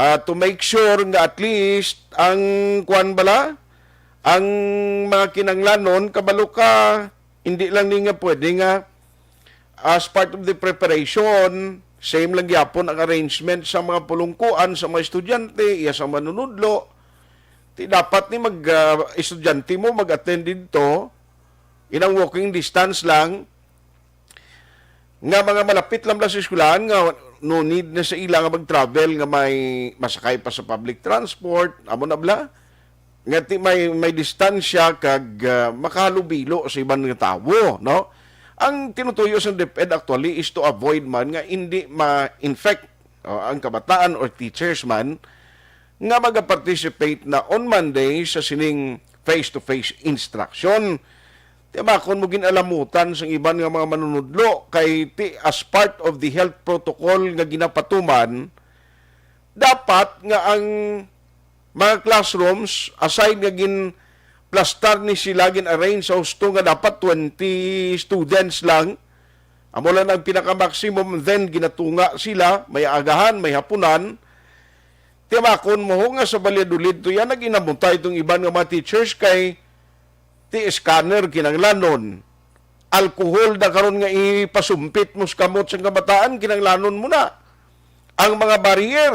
ah, to make sure nga at least ang, kuwan bala, ang mga kinanglanon, kabalo ka, hindi lang ni nga pwede nga as part of the preparation, same lang gyapon ang arrangement sa mga pulungkuan sa mga estudyante, iya sa manunudlo. Ti dapat ni mag, ah, estudyante mo mag-attend didto, inang walking distance lang, nga mga malapit lang bala sa eskwelahan nga no need na sa ila nga mag-travel nga may masakay pa sa public transport, amo na bala. Nga ti may, may distansya kag, ah, makahalubilo sa iban nga tawo, no? Ang tinutuyo sa DepEd actually is to avoid man nga hindi ma-infect, o, ang kabataan or teachers man nga maga-participate na on Monday sa sining face-to-face instruction. Timakon mo ginalamutan sang iban nga mga manunudlo kay ti as part of the health protocol nga ginapatuman, dapat nga ang mga classrooms, aside nga ginplastar ni sila, gin-arrange sa husto nga dapat twenty students lang, amo lang ang pinaka-maximum, then ginatunga sila, may agahan, may hapunan. Timakon mo ho nga sa Valladolid to yan, nag-inamutay itong iban nga mga teachers kay ti scanner kinanglanon. Alcohol da karon nga ipasumpit mo sa kamot sa kabataan, kinanglanon mo na. Ang mga barrier,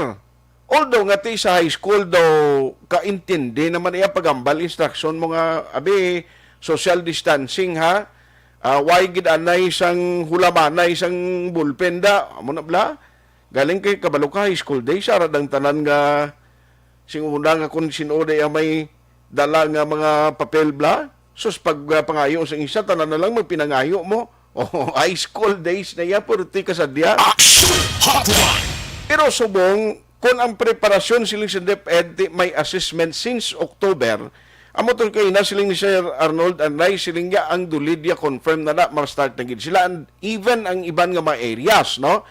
although nga ti sa high school daw, kaintindi naman iya pagambal instruction mo nga, abi, social distancing ha, ah, why gid anay sang hulamanay sang ballpen da, amo na bala? Galing kay kabalo ka, high school days, ara dang tanan nga sing una nga kung sin-o day ang may dala nga mga papel bla. Sus, pag, ah, pangayo sang isa, tanan na lang magpinangayo mo. Oh, high school days na iya, pwerte ka sa diya. Action Hotline! Pero subong, kung ang preparasyon siling sa DepEd, di may assessment since October, amo to kay na siling ni Sir Arnold Anray, siling niya ang Dulid ya confirm na na, ma-start na gid sila, and even ang iban nga mga areas, no?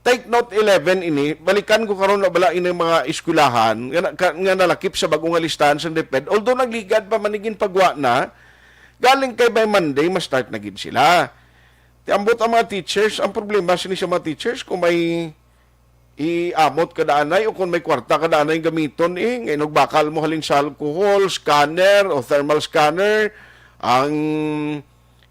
Take note eleven ini, balikan ko karon na bala ining mga eskwelahan nga, na- ka- nga nalakip sa bag-o nga listahan sa DepEd. Although nagligad pa man ni ginpagwa na, galing kay by Monday ma-start na gid sila. Ti ambot ang mga teachers, ang problema sini sa mga teachers kung may iamot ka daanay o kung may kwarta ka daanay gamiton eh, nga inugbakal mo halin sa alcohol, scanner o thermal scanner, ang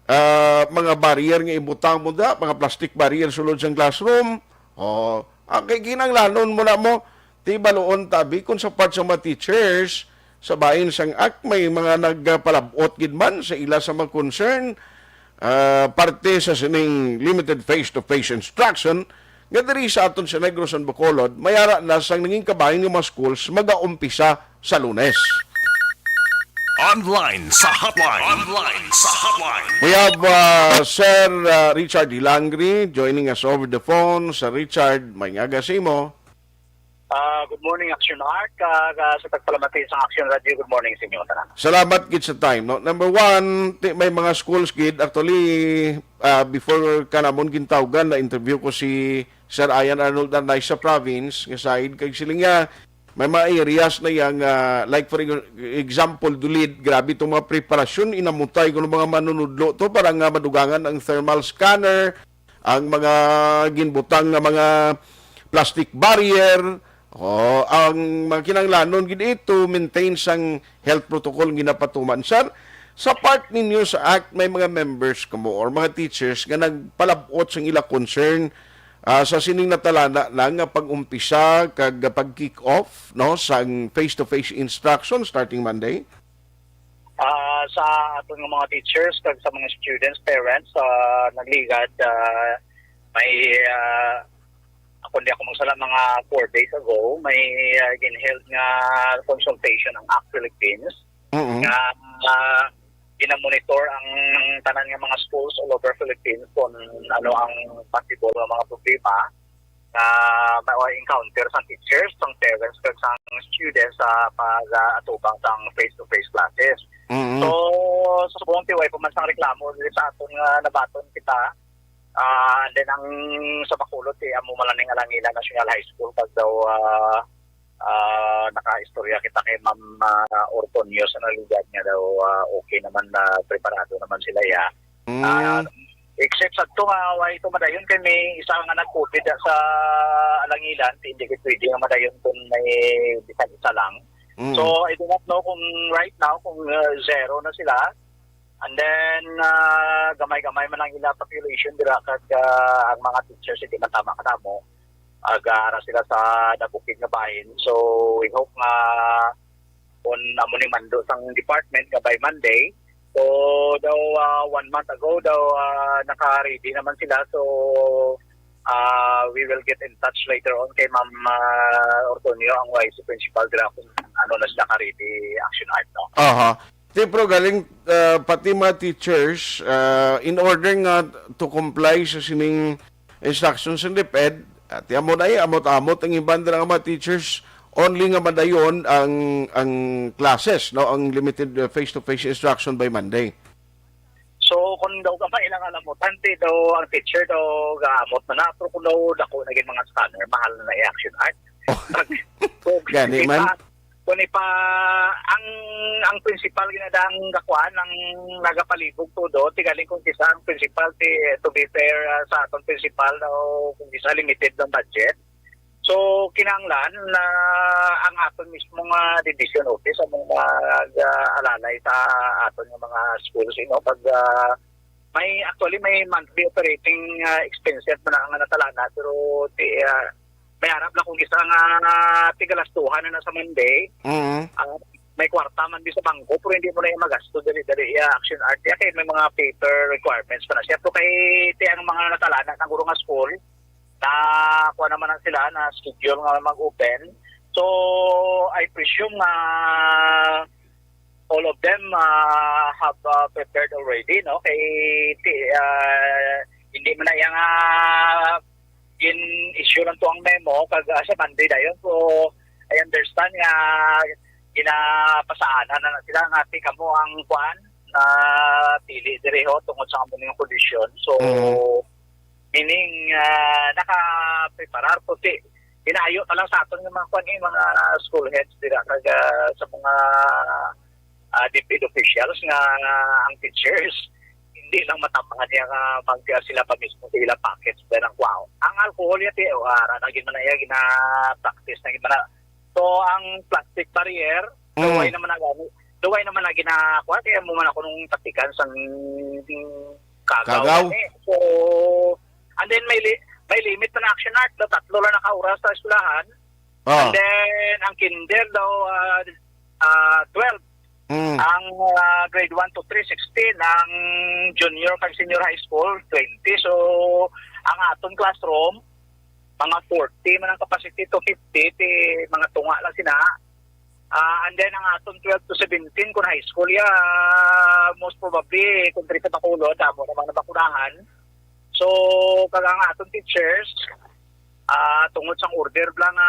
ah, mga barrier nga ibutang mo da, mga plastic barrier sulod sang classroom. O, ah, kay kinanglanon mo na mo, Ti baloon tabi kung sa part sa mga teachers sa bahin sang act may mga nagpalabot gid man sa ila sa mga concern, ah, parte sa sining limited face-to-face instruction nga diri sa aton sa Negros and Bacolod, may ara na sang nanging kabahin nga mga schools magaumpisa sa Lunes. Online sa hotline. Online sa hotline. We have, uh, Sir, uh, Richard Hilangri joining us over the phone. Sir Richard, may nga simo. Ah, good morning, Action Art. Ah, ah, sa pagpalamati sa Action Radio, good morning sa inyo tanan. Salamat gid sa time, no? Number one, ti-, may mga schools gid. Actually, ah, before ka namon gintawgan, na-interview ko si Sir Ian Arnold Arnay sa province, nga side, kag siling niya, may mga areas na yang, ah, like for ex-, example, Dulid, grabe itong mga preparasyon, inamutay ko ng mga manunudlo to para nga madugangan ang thermal scanner, ang mga ginbutang nga mga plastic barrier, o ang mga kinahanglanon gid ito, maintain sang health protocol nga ginapatuman. Sir, sa part ninyo sa act, may mga members kamo or mga teachers nga nagpalabot sang ila concern, ah, sa sining natalana na nga pag-umpisa kag pag-kick off, no, sang face-to-face instruction starting Monday? Ah, sa aton nga mga teachers kag sa mga students, parents, ah, nagligad, ah, may, ah, kung di ako magsala, mga four days ago, may, ah, ginheld nga consultation ang act Philippines Mm-mm. nga, ah, ginamonitor ang tanan nga mga schools all over Philippines kung ano ang possible nga mga problema nga ma-encounter sang teachers, sang parents, kag sang students sa pag-atubang sang face-to-face classes. Mm-hmm. So, subong ti way pa man sang reklamo diri sa aton nga nabaton kita. Ah, and then ang sa Bacolod, ti amo man lang ning Alangilan National High School, pag daw, ah, ah, nakaistorya kita kay Ma'am, ah, Ortonio sa naligad nga daw, ah, okay naman na preparado naman sila, ya. Mm. Ah, except sa to nga, why ito madayon kay may isa nga nag-COVID sa Alangilan, hindi ko pwede nga madayon kung may bisan isa lang. Mm. So, I do not know kung right now, kung, ah, zero na sila. And then, ah, gamay-gamay man ang ila population dira, kag, ah, ang mga teachers hindi man tama kadamo. Aga ara sila sa nabukid nga bahin. So, we hope nga kung amo ni mando sang department nga by Monday. So, daw, ah, one month ago, daw, ah, naka-ready naman sila. So, ah, we will get in touch later on kay Ma'am, ah, Ortonio, ang vice principal dira, kung ano na sila ka-ready, Action Art, no? Aha. Ti, pero galing, ah, pati mga teachers, ah, in order nga to comply sa sining instructions ng DepEd, ah, ti amo na, eh, amot-amot ang iban dira nga mga teachers, only nga madayon ang, ang classes, no, ang limited, uh, face-to-face instruction by Monday. So, kung daw gamay lang alam mo, tante daw ang teacher daw gaamot na na, pero kung daw dako na gyud mga scanner, mahal na na i-action art. Oh. Pag, kung Gani man. ipa-, kung ipa-, ang, ang principal ginadang gakuan, ang nagapalibog todo, ti galing kung kisa ang principal, ti, to be fair, ah, sa atong principal, daw kung kisa limited ang budget. So, kinahanglan na ang aton mismo nga division office among mag-alalay sa aton nga mga schools, you know, pag, ah, may, actually, may monthly operating, ah, expenses man ang natalana, pero ti-, ah, may arap lang kung isa nga tigalastuhan na, na sa Monday. Mhm. Ah, may kwarta man di sa bangko, pero hindi mo na yung magasto dali-dali, ah, Action Art. Kaya kay may mga paper requirements pa na siya. Pero kay ti ang mga natalana ng guro nga school, na kuha naman na sila, na schedule nga mag-open. So, I presume nga all of them, ah, have, ah, prepared already, no? Kay, ti-, ah, hindi man na yang, ah, gin-issue lang to ang memo, kag, ah, sa Monday dayon. So, I understand nga ginapasaanan na, na sila nga, ti kamo ang kuan, na pili diri ho tungod sa amo ning kondisyon. So, Mm. meaning, ah, nakapreparar po ti, inaayo ta lang sa aton nga mga kuan, eh, mga school heads dira, kag, ah, sa mga, ah, DepEd officials nga, ah, ang teachers, hindi lang matabangan niya nga mag-, ah, sila pa mismo sa ilang pockets din ang kuwaon. Ang alcohol, ya, ti, oh, ara na gid man na iya, gina-practice na gid man na. So, ang plastic barrier, Mm. duway naman na gani, duway naman na ginakuha, kaya mo man ako nung taktikan sang Kagaw. Kagaw. Gani. So, and then may li-, may limit pa na, Action Art, no? Tatlo lang na ka oras sa eskwelahan. Ah. And then, ang kinder daw, ah, ah, twelve. Mm. Ang, ah, grade one to three, sixteen. Ang junior kag senior high school, twenty. So, ang aton classroom, mga forty man ang capacity to fifty, ti mga tunga lang sina. Ah, and then ang aton twelve to seventeen, kung high school ya, most probably, kung diri sa Bacolod, damo naman na bakunahan. So, kag ang aton teachers, ah, tungod sang order bala nga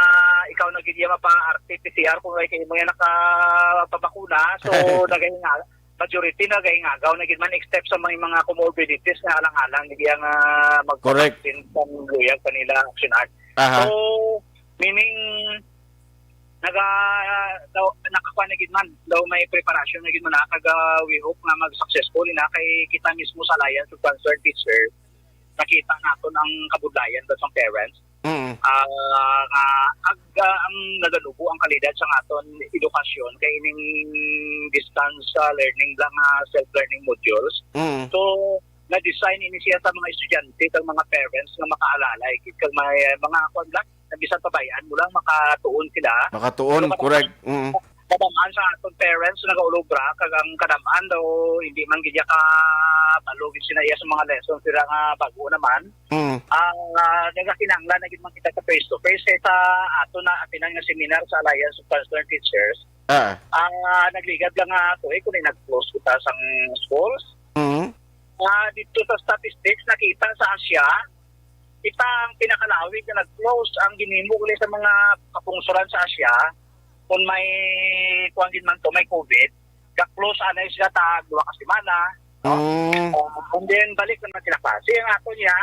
ikaw na gid iya mapa-R T P C R kung kay imo ya nakapabakuna, so, nagahinga-, majority nagahingagaw na gid man, except sa may mga comorbidities nga alang-alang gid iya nga magpa-vaccine sang luyag pa nila, Action Art. Aha. So, meaning, naga-, daw, nakakuha na gid man, daw may preparasyon na gid man na, kag, ah, we hope nga mag-successful na kay kita mismo sa Alliance of Concerned Teachers, nakita naton ang kabudlayan sa sang parents. Mm. Ah, nga, ag-, ah, ang nagalubo ang kalidad sa aton edukasyon kay ining distance, ah, learning lang, ah, self-learning modules. Mm. So, na-design ini siya sa mga estudyante kag mga parents nga makaalalay gid kag may, ah, mga kuwan lang, na bisan pabay-an mo lang makatuon sila. Makatuon, so, correct. Mm. Kadam-an sa aton parents nagaulobra, kag ang kadam-an daw hindi man gid iya kabalo gid sila iya sa mga lessons sila nga bag-o naman. Mm. Ang, ah, nagakinahanglan na gid man kita sa face to face kay sa ato na atinan nga seminar sa Alliance of Concerned Teachers. Ah. Ang, ah, nagligad lang nga ako eh, kung nag-close kita sang schools. Mm. Ah, dito sa statistics, nakita sa Asia, kita ang pinakalawig na nag-close. Ang ginhimo gali sa mga kapungsoran sa Asia, kung may, kuwan gid man to, may COVID, ga-close anay sila tag duha ka semana, no? Mm. Ah, and then, balik naman sila klase. Ang ato niya,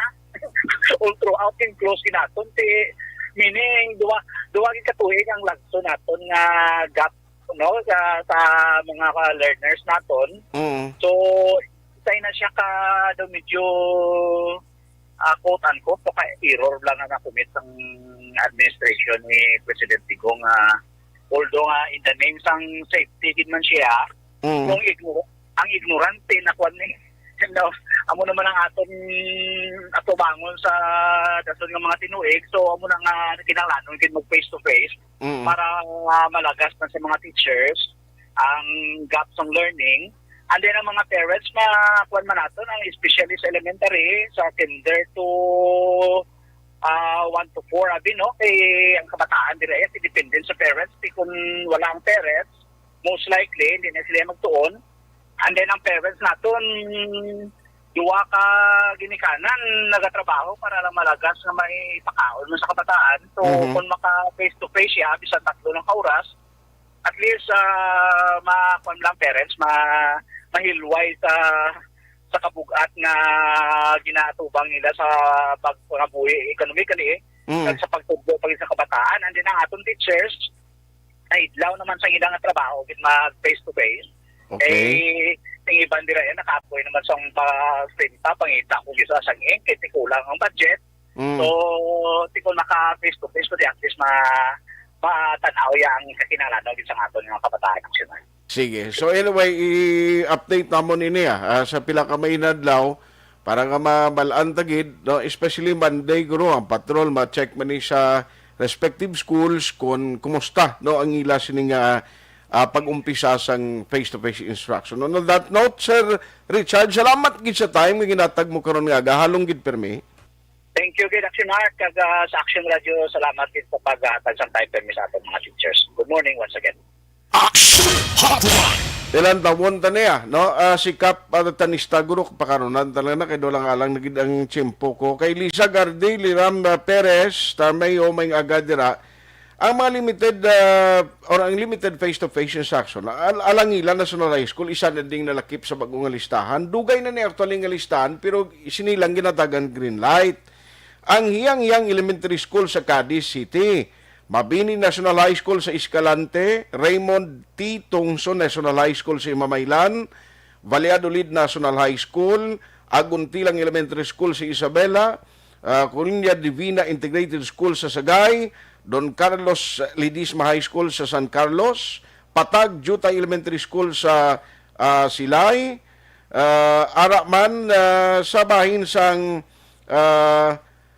all throughout, in close ginaton. Ti, meaning, duha, duha gid ka tuig ang lagso naton nga gap, no, sa, sa mga, ah, learners naton. Mm. So, isa na siya ka, daw medyo, ah, quote-unquote, baka error lang ang nakumit sang administration ni President Digong, ah, although nga in the name sang safety gid man siya, mm, kung igno-, ang ignorante na kwan ni, no, amo naman ang aton atubangon sa dason nga mga tinuig, so amo na nga kinahanglanon gid mag face to face, mm, para, ah, malagas na sa mga teachers ang gap sang learning. And then ang mga parents, ma-, kuwan man naton, ang especially sa elementary, sa kinder to, ah, one to four, abi, no? Kay ang kabataan dira, eh, dependent sa parents. Di kun wala ang parents, most likely, hindi na sila magtuon. And then ang parents naton, duwa ka ginikanan, nagatrabaho para lang malagas nga may pakaon mo sa kabataan. So, mhm, kung maka face to face siya, bisan tatlo lang ka oras, at least, ah, ma-, kuwan lang parents, ma-, mahilway sa, sa kabug-at nga ginaatubang nila sa pagpangabuhi economically, mm, kag sa pagtudlo pa gid sa kabataan. And then ang aton teachers, naidlaw naman sa ilang trabaho, gid mag face to face. Okay. Eh, ang iban dira yan, nakapoy naman sa pa-, pa-, pangita ko gid sa sang ink, kay kulang ang budget. Mm. So, di ko naka face to face, kundi at least ma-, matanaw ya ang kakinahanglan gid sa aton nga kabataan nasyonal. Sige. So anyway, i-update namon ini, ah, ah, sa pila ka mainadlaw para nga mabal-an ta gid, no, especially Monday, guro, ang patrol ma-check man ni sa respective schools kung kumusta, no, ang ila sini nga, ah, pag-umpisa sang face-to-face instruction. On that note, Sir Richard, salamat gid sa time nga ginatag mo karon nga aga. Halong gid permi. Thank you gid, Action Art, kag, ah, sa Action Radio, salamat gid sa paghatag sang time permi sa aton mga teachers. Good morning once again. Action Hotline. Ilan tawon ta niya, no? Ah, si Kap, ah, Tanista, guro, pakarunan talaga na kay dolang alang na gid ang tiyempo ko. Kay Lisa Gardi, Liram, ah, Perez, Tarmay, o may agad dira. Ang mga limited, ah, or ang limited face-to-face instruction, al-, Alangila National High School, isa na ding nalakip sa bag-o nga listahan. Dugay na ni actually nga listahan, pero sini lang ginatagan green light. Ang Hiyang-Hiyang Elementary School sa Cadiz City, Mabini National High School sa Escalante, Raymond T. Tungson National High School sa Imamaylan, Valladolid National High School, Aguntilang Elementary School sa Isabela, ah, Colonia Divina Integrated School sa Sagay, Don Carlos Ledesma High School sa San Carlos, Patag Jutay Elementary School sa, ah, Silay, ah, ara man, ah, sa bahin sang, ah,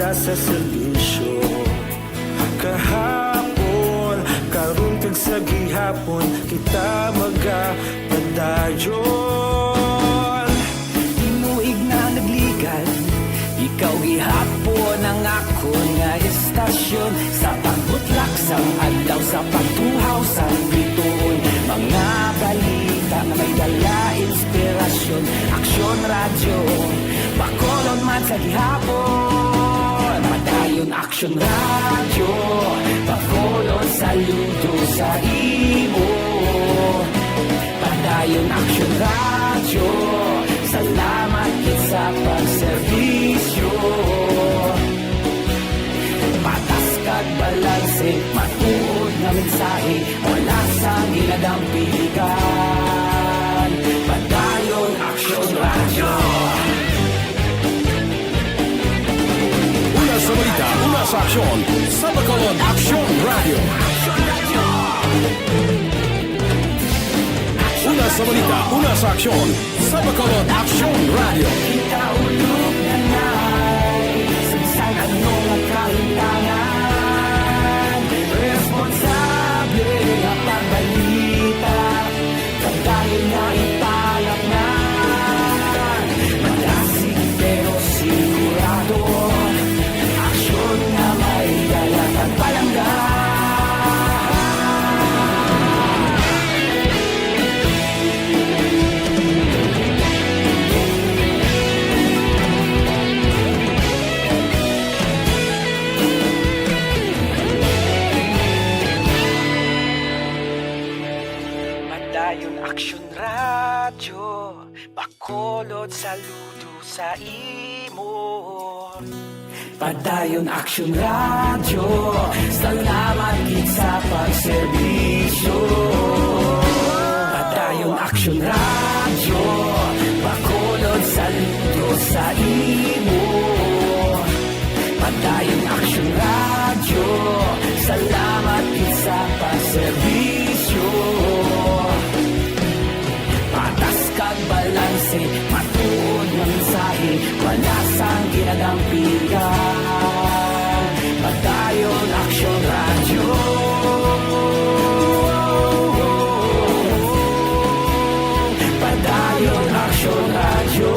Sa serbisyo kahapon, karon kag sa gihapon, kita magapadayon. Tinuig na nagligad, ikaw gihapon ang akon nga estasyon. Sa pagbutlak sang adlaw, sa pagtuhaw sang bituon, mga balita nga may dala inspirasyon. Aksyon Radyo, Bacolod man sa gihapon. Padayon Aksyon Radyo, Bacolod, saludo sa imo. Padayon Aksyon Radyo, salamat gid sa pagserbisyo. Patas kag balanse, matuod nga mensahe, wala sang ginadampigan. Padayon Aksyon Radyo. Una sa balita, una sa aksyon, sa Bacolod Aksyon Radyo. Una sa balita, una sa aksyon, sa Bacolod Aksyon Radyo. Kita ulog na nai, sa bisan ano nga kahintangan, responsable nga pagbalita, kag dayon nga ipalatnan. Madasig pero sigurado, aksyon nga may dala kag palangga. Padayon Aksyon Radyo, Bacolod, saludo sa imo. Padayon Aksyon Radyo, salamat gid sa pagserbisyo. Padayon Aksyon Radyo, Bacolod, saludo sa imo. Padayon Aksyon Radyo, salamat gid sa pagserbisyo. Patas kag balanse, matuod nga mensahe, wala sang ginadampigan. Padayon Aksyon Radyo. Padayon Aksyon Radyo.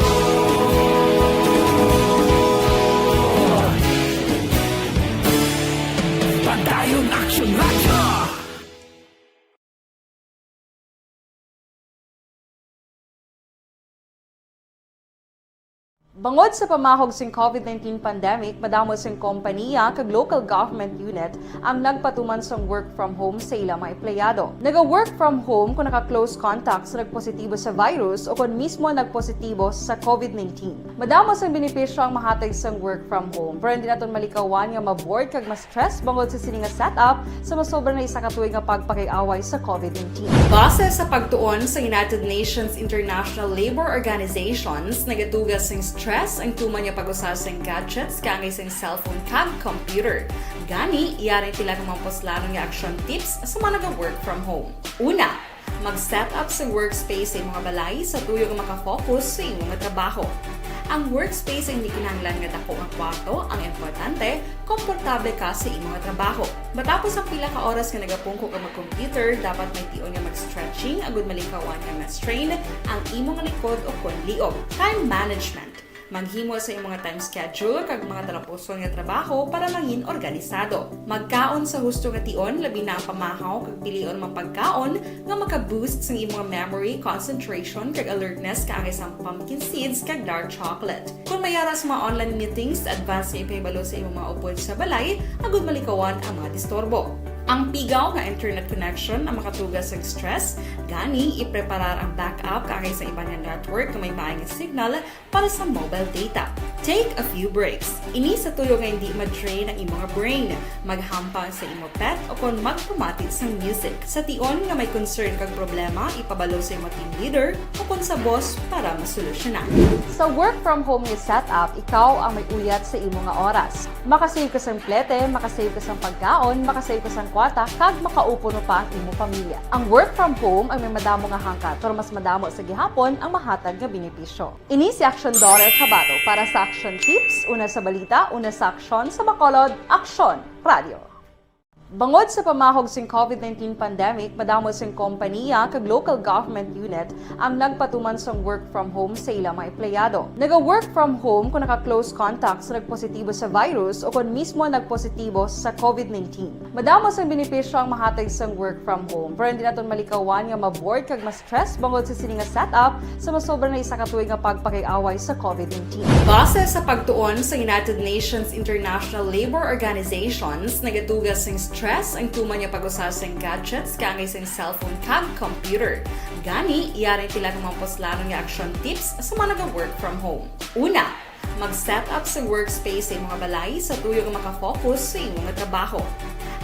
Padayon Aksyon Radyo. Bangod sa pamahog sing COVID nineteen pandemic, madamo sing kompaniya kag local government unit ang nagpatuman sang work from home sa ila mga empleyado. Naga-work from home kon naka-close contact sa nagpositibo sa virus o kon mismo nagpositibo sa COVID nineteen. Madamo sang benepisyo ang mahatag sang work from home, pero hindi naton malikawan nga ma-bored kag mas stress bangod sa sini nga setup sa masobra na isa ka tuig nga pagpakig-away sa COVID nineteen. Base sa pagtuon sa United Nations International Labour Organizations, nagatuga sing stress ang tuman nga pag-usa sing gadgets kaangay sing cellphone kag computer. Gani, yari ang pila ka mga puslanon nga action tips sa mga naga-work from home. Una, mag-set up sa workspace sa imong balay sa tuyo nga makafocus sa imong trabaho. Ang workspace ang hindi kinahanglan nga dako nga kwarto, ang importante, komportable ka sa imong trabaho. Matapos ang pila ka oras nga nagapungko ka mag-computer, dapat may tion nga mag-stretching agud malikawan nga ma-strain ang imong likod o kon liog. Time management. Maghimo sa imong time schedule kag mga talapuson nga trabaho para mangin organisado. Magkaon sa husto nga tion, labi na ang pamahaw kag pilion mga pagkaon nga maka-boost sang imong memory, concentration, kag alertness kaangay sang pumpkin seeds kag dark chocolate. Kon may ara sa mga online meetings, advance nga ipahibalo sa imong mga upod sa balay agud malikawan ang mga disturbo. Ang pigaw nga internet connection ang makatuga sang stress, gani ipreparar ang backup kaangay sa iban nga network nga may maayo nga signal para sa mobile data. Take a few breaks. Ini sa tuyo nga hindi ma-drain ang imo nga brain. Maghampang sa imo pet o kon magpamati sang music. Sa tion nga may concern kag problema, ipabalo sa imo team leader o kon sa boss para masolusyonan. Sa work from home nga setup, ikaw ang may uyat sa imo nga oras. Makasave ka sang plete, makasave ka sang pagkaon, makasave ka sang kwarta, kag makaupuno pa ang imo pamilya. Ang work from home ang may madamo nga hangkat, pero mas madamo sa gihapon ang mahatag nga benepisyo. Ini si Action Daughter Tabato para sa Action Tips, una sa balita, una sa aksyon, sa Bacolod, Aksyon Radio. Bangod sa pamahog sing COVID nineteen pandemic, madamo sing kompanya kag local government unit ang nagpatuman sang work from home sa ila mga empleyado. Naga-work from home kung naka-close contact sa nagpositibo sa virus o kon mismo nagpositibo sa COVID nineteen. Madamo sang benepisyo ang mahatag sang work from home, pero hindi naton malikawan nga ma-bored kag ma-stress bangod sa sini nga setup sa masobra na isa ka tuig nga pagpakig-away sa COVID nineteen. Base sa pagtuon sa United Nations International Labour Organizations, nagatuga sing stress ang tuman nga pag-usa sing gadgets kaangay sing cellphone kag computer. Gani, yari ang pila ka mga puslanon nga action tips sa mga naga-work from home. Una, mag-set up sa workspace sa imong balay sa tuyo nga makafocus sa imong trabaho.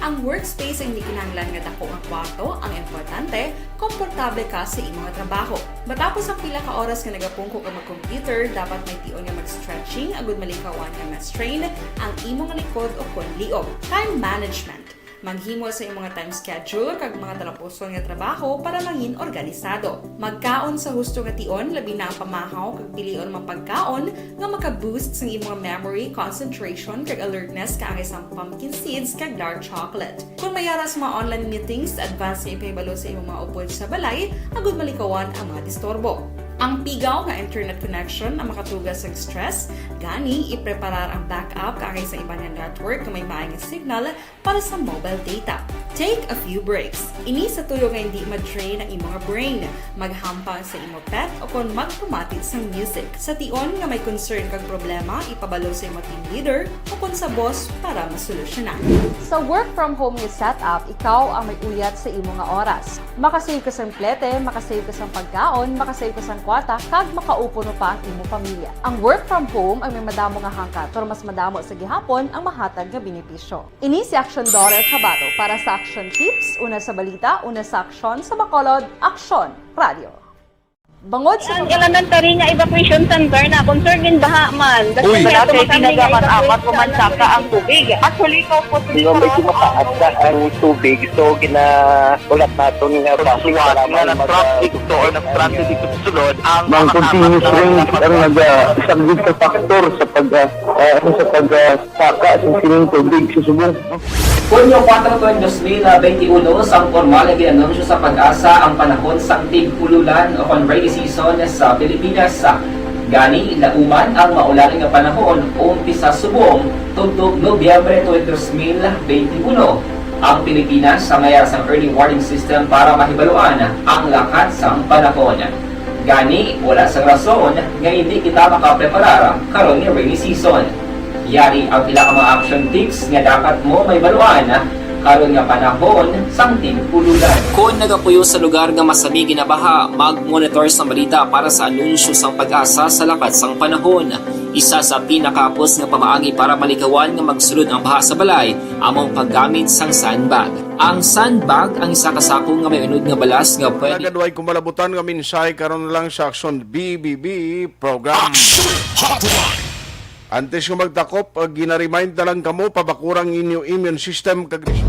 Ang workspace ang hindi kinahanglan nga dako nga kwarto, ang importante, komportable ka sa imong trabaho. Matapos ang pila ka oras nga nagapungko ka mag-computer, dapat may tion nga mag-stretching agud malikawan nga ma-strain ang imong likod o kon liog. Time management. Maghimo sa imong time schedule kag mga talapuson nga trabaho para mangin organisado. Magkaon sa husto nga tion, labi na ang pamahaw kag pilion ang mga pagkaon nga maka-boost sang imong memory, concentration, kag alertness kaangay sang pumpkin seeds kag dark chocolate. Kung may ara sa mga online meetings, advance nga ipahibalo sa imong mga upod sa balay agud malikawan ang mga disturbo. Ang pigaw nga internet connection ang makatuga sang stress, gani ipreparar ang backup kaangay sa iban nga network nga may maay nga signal para sa mobile data. Take a few breaks. Ini sa tuyo nga hindi ma-drain ang imong brain. Maghampang sa imo pet o kon magpamati sang music. Sa tion nga may concern kag problema, ipabalo sa imo team leader o kon sa boss para masolusyonan. Sa work from home nga setup, ikaw ang may uyat sa imo nga oras. Makasave ka sang plete, makasave ka sang pagkaon, makasave ka sang kwarta, kag makaupod pa ang imo pamilya. Ang work from home ang may madamo nga hangkat, pero mas madamo sa gihapon ang mahatag nga benepisyo. Ini si Action Daughter Kabato para sa Action Tips, una sa balita, una sa aksyon, sa Bacolod, Aksyon Radio. Bangod sa Ang elementary nga evacuation center na concern in baha man. Uy. Wala kay tinaga man apat ko man saka ang tubig. Actually, ikaw po Nga medyo mataas na ang tubig, so ginaulat naton nga basi nga wala man mag- traffic to or nag-traffic dito sa sulod ang Mang continuous rain ang nagasaglit sa factor sa pag, ah, ah, ano, sa pag, ah, saka sa sining tubig sa subong. Hunyo kuwatro tuig dos mil benti uno, sang pormal nga gin-anunsyo sa PAGASA ang panahon sang tig-ululan o kon rainy season sa Pilipinas. Gani, lauman ang maulan nga panahon umpisa subong tubtob Nobyembre tuig dos mil benti uno. Ang Pilipinas ang may ara sang early warning system para mahibaluan ang lakat sang panahon. Gani, wala sang rason nga hindi kita makapreparar karon nga rainy season. Yari ang pila ka mga action tips nga dapat mo mahibaluan karon nga panahon sang tig-ululan. Kon nagapuyo sa lugar nga masami ginabaha, mag-monitor sang balita para sa anunsyo sang PAGASA sa lakat sang panahon. Isa sa pinakahapos nga pamaagi para malikawan nga magsulod ang baha sa balay amo ang paggamit sang sandbag. Ang sandbag ang isa ka sako nga may unod nga balas nga pwede Nagaduhay kumalabutan nga mensahe karon lang sa Aksyon B B B program. Action Hotline! Antes nga magtakop, ah, gina-remind na lang kamo, pabakurang inyo immune system kag res-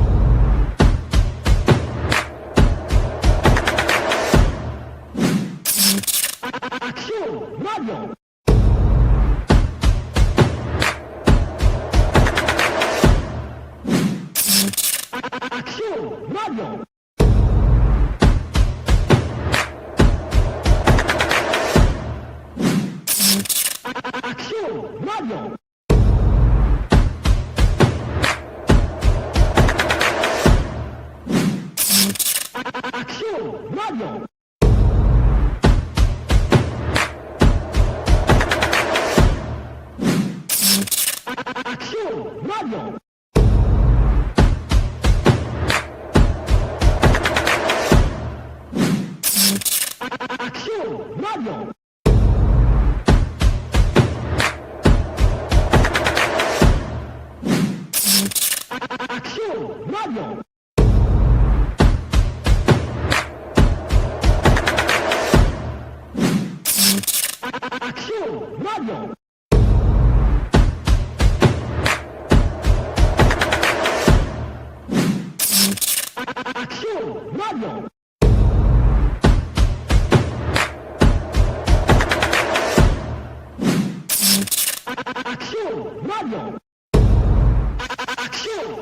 Action Radio! Action Radio! Action Radio! Action Radio! Action Radio! Action Radio! Action Radio! Action Radio! Action Radio! Yo,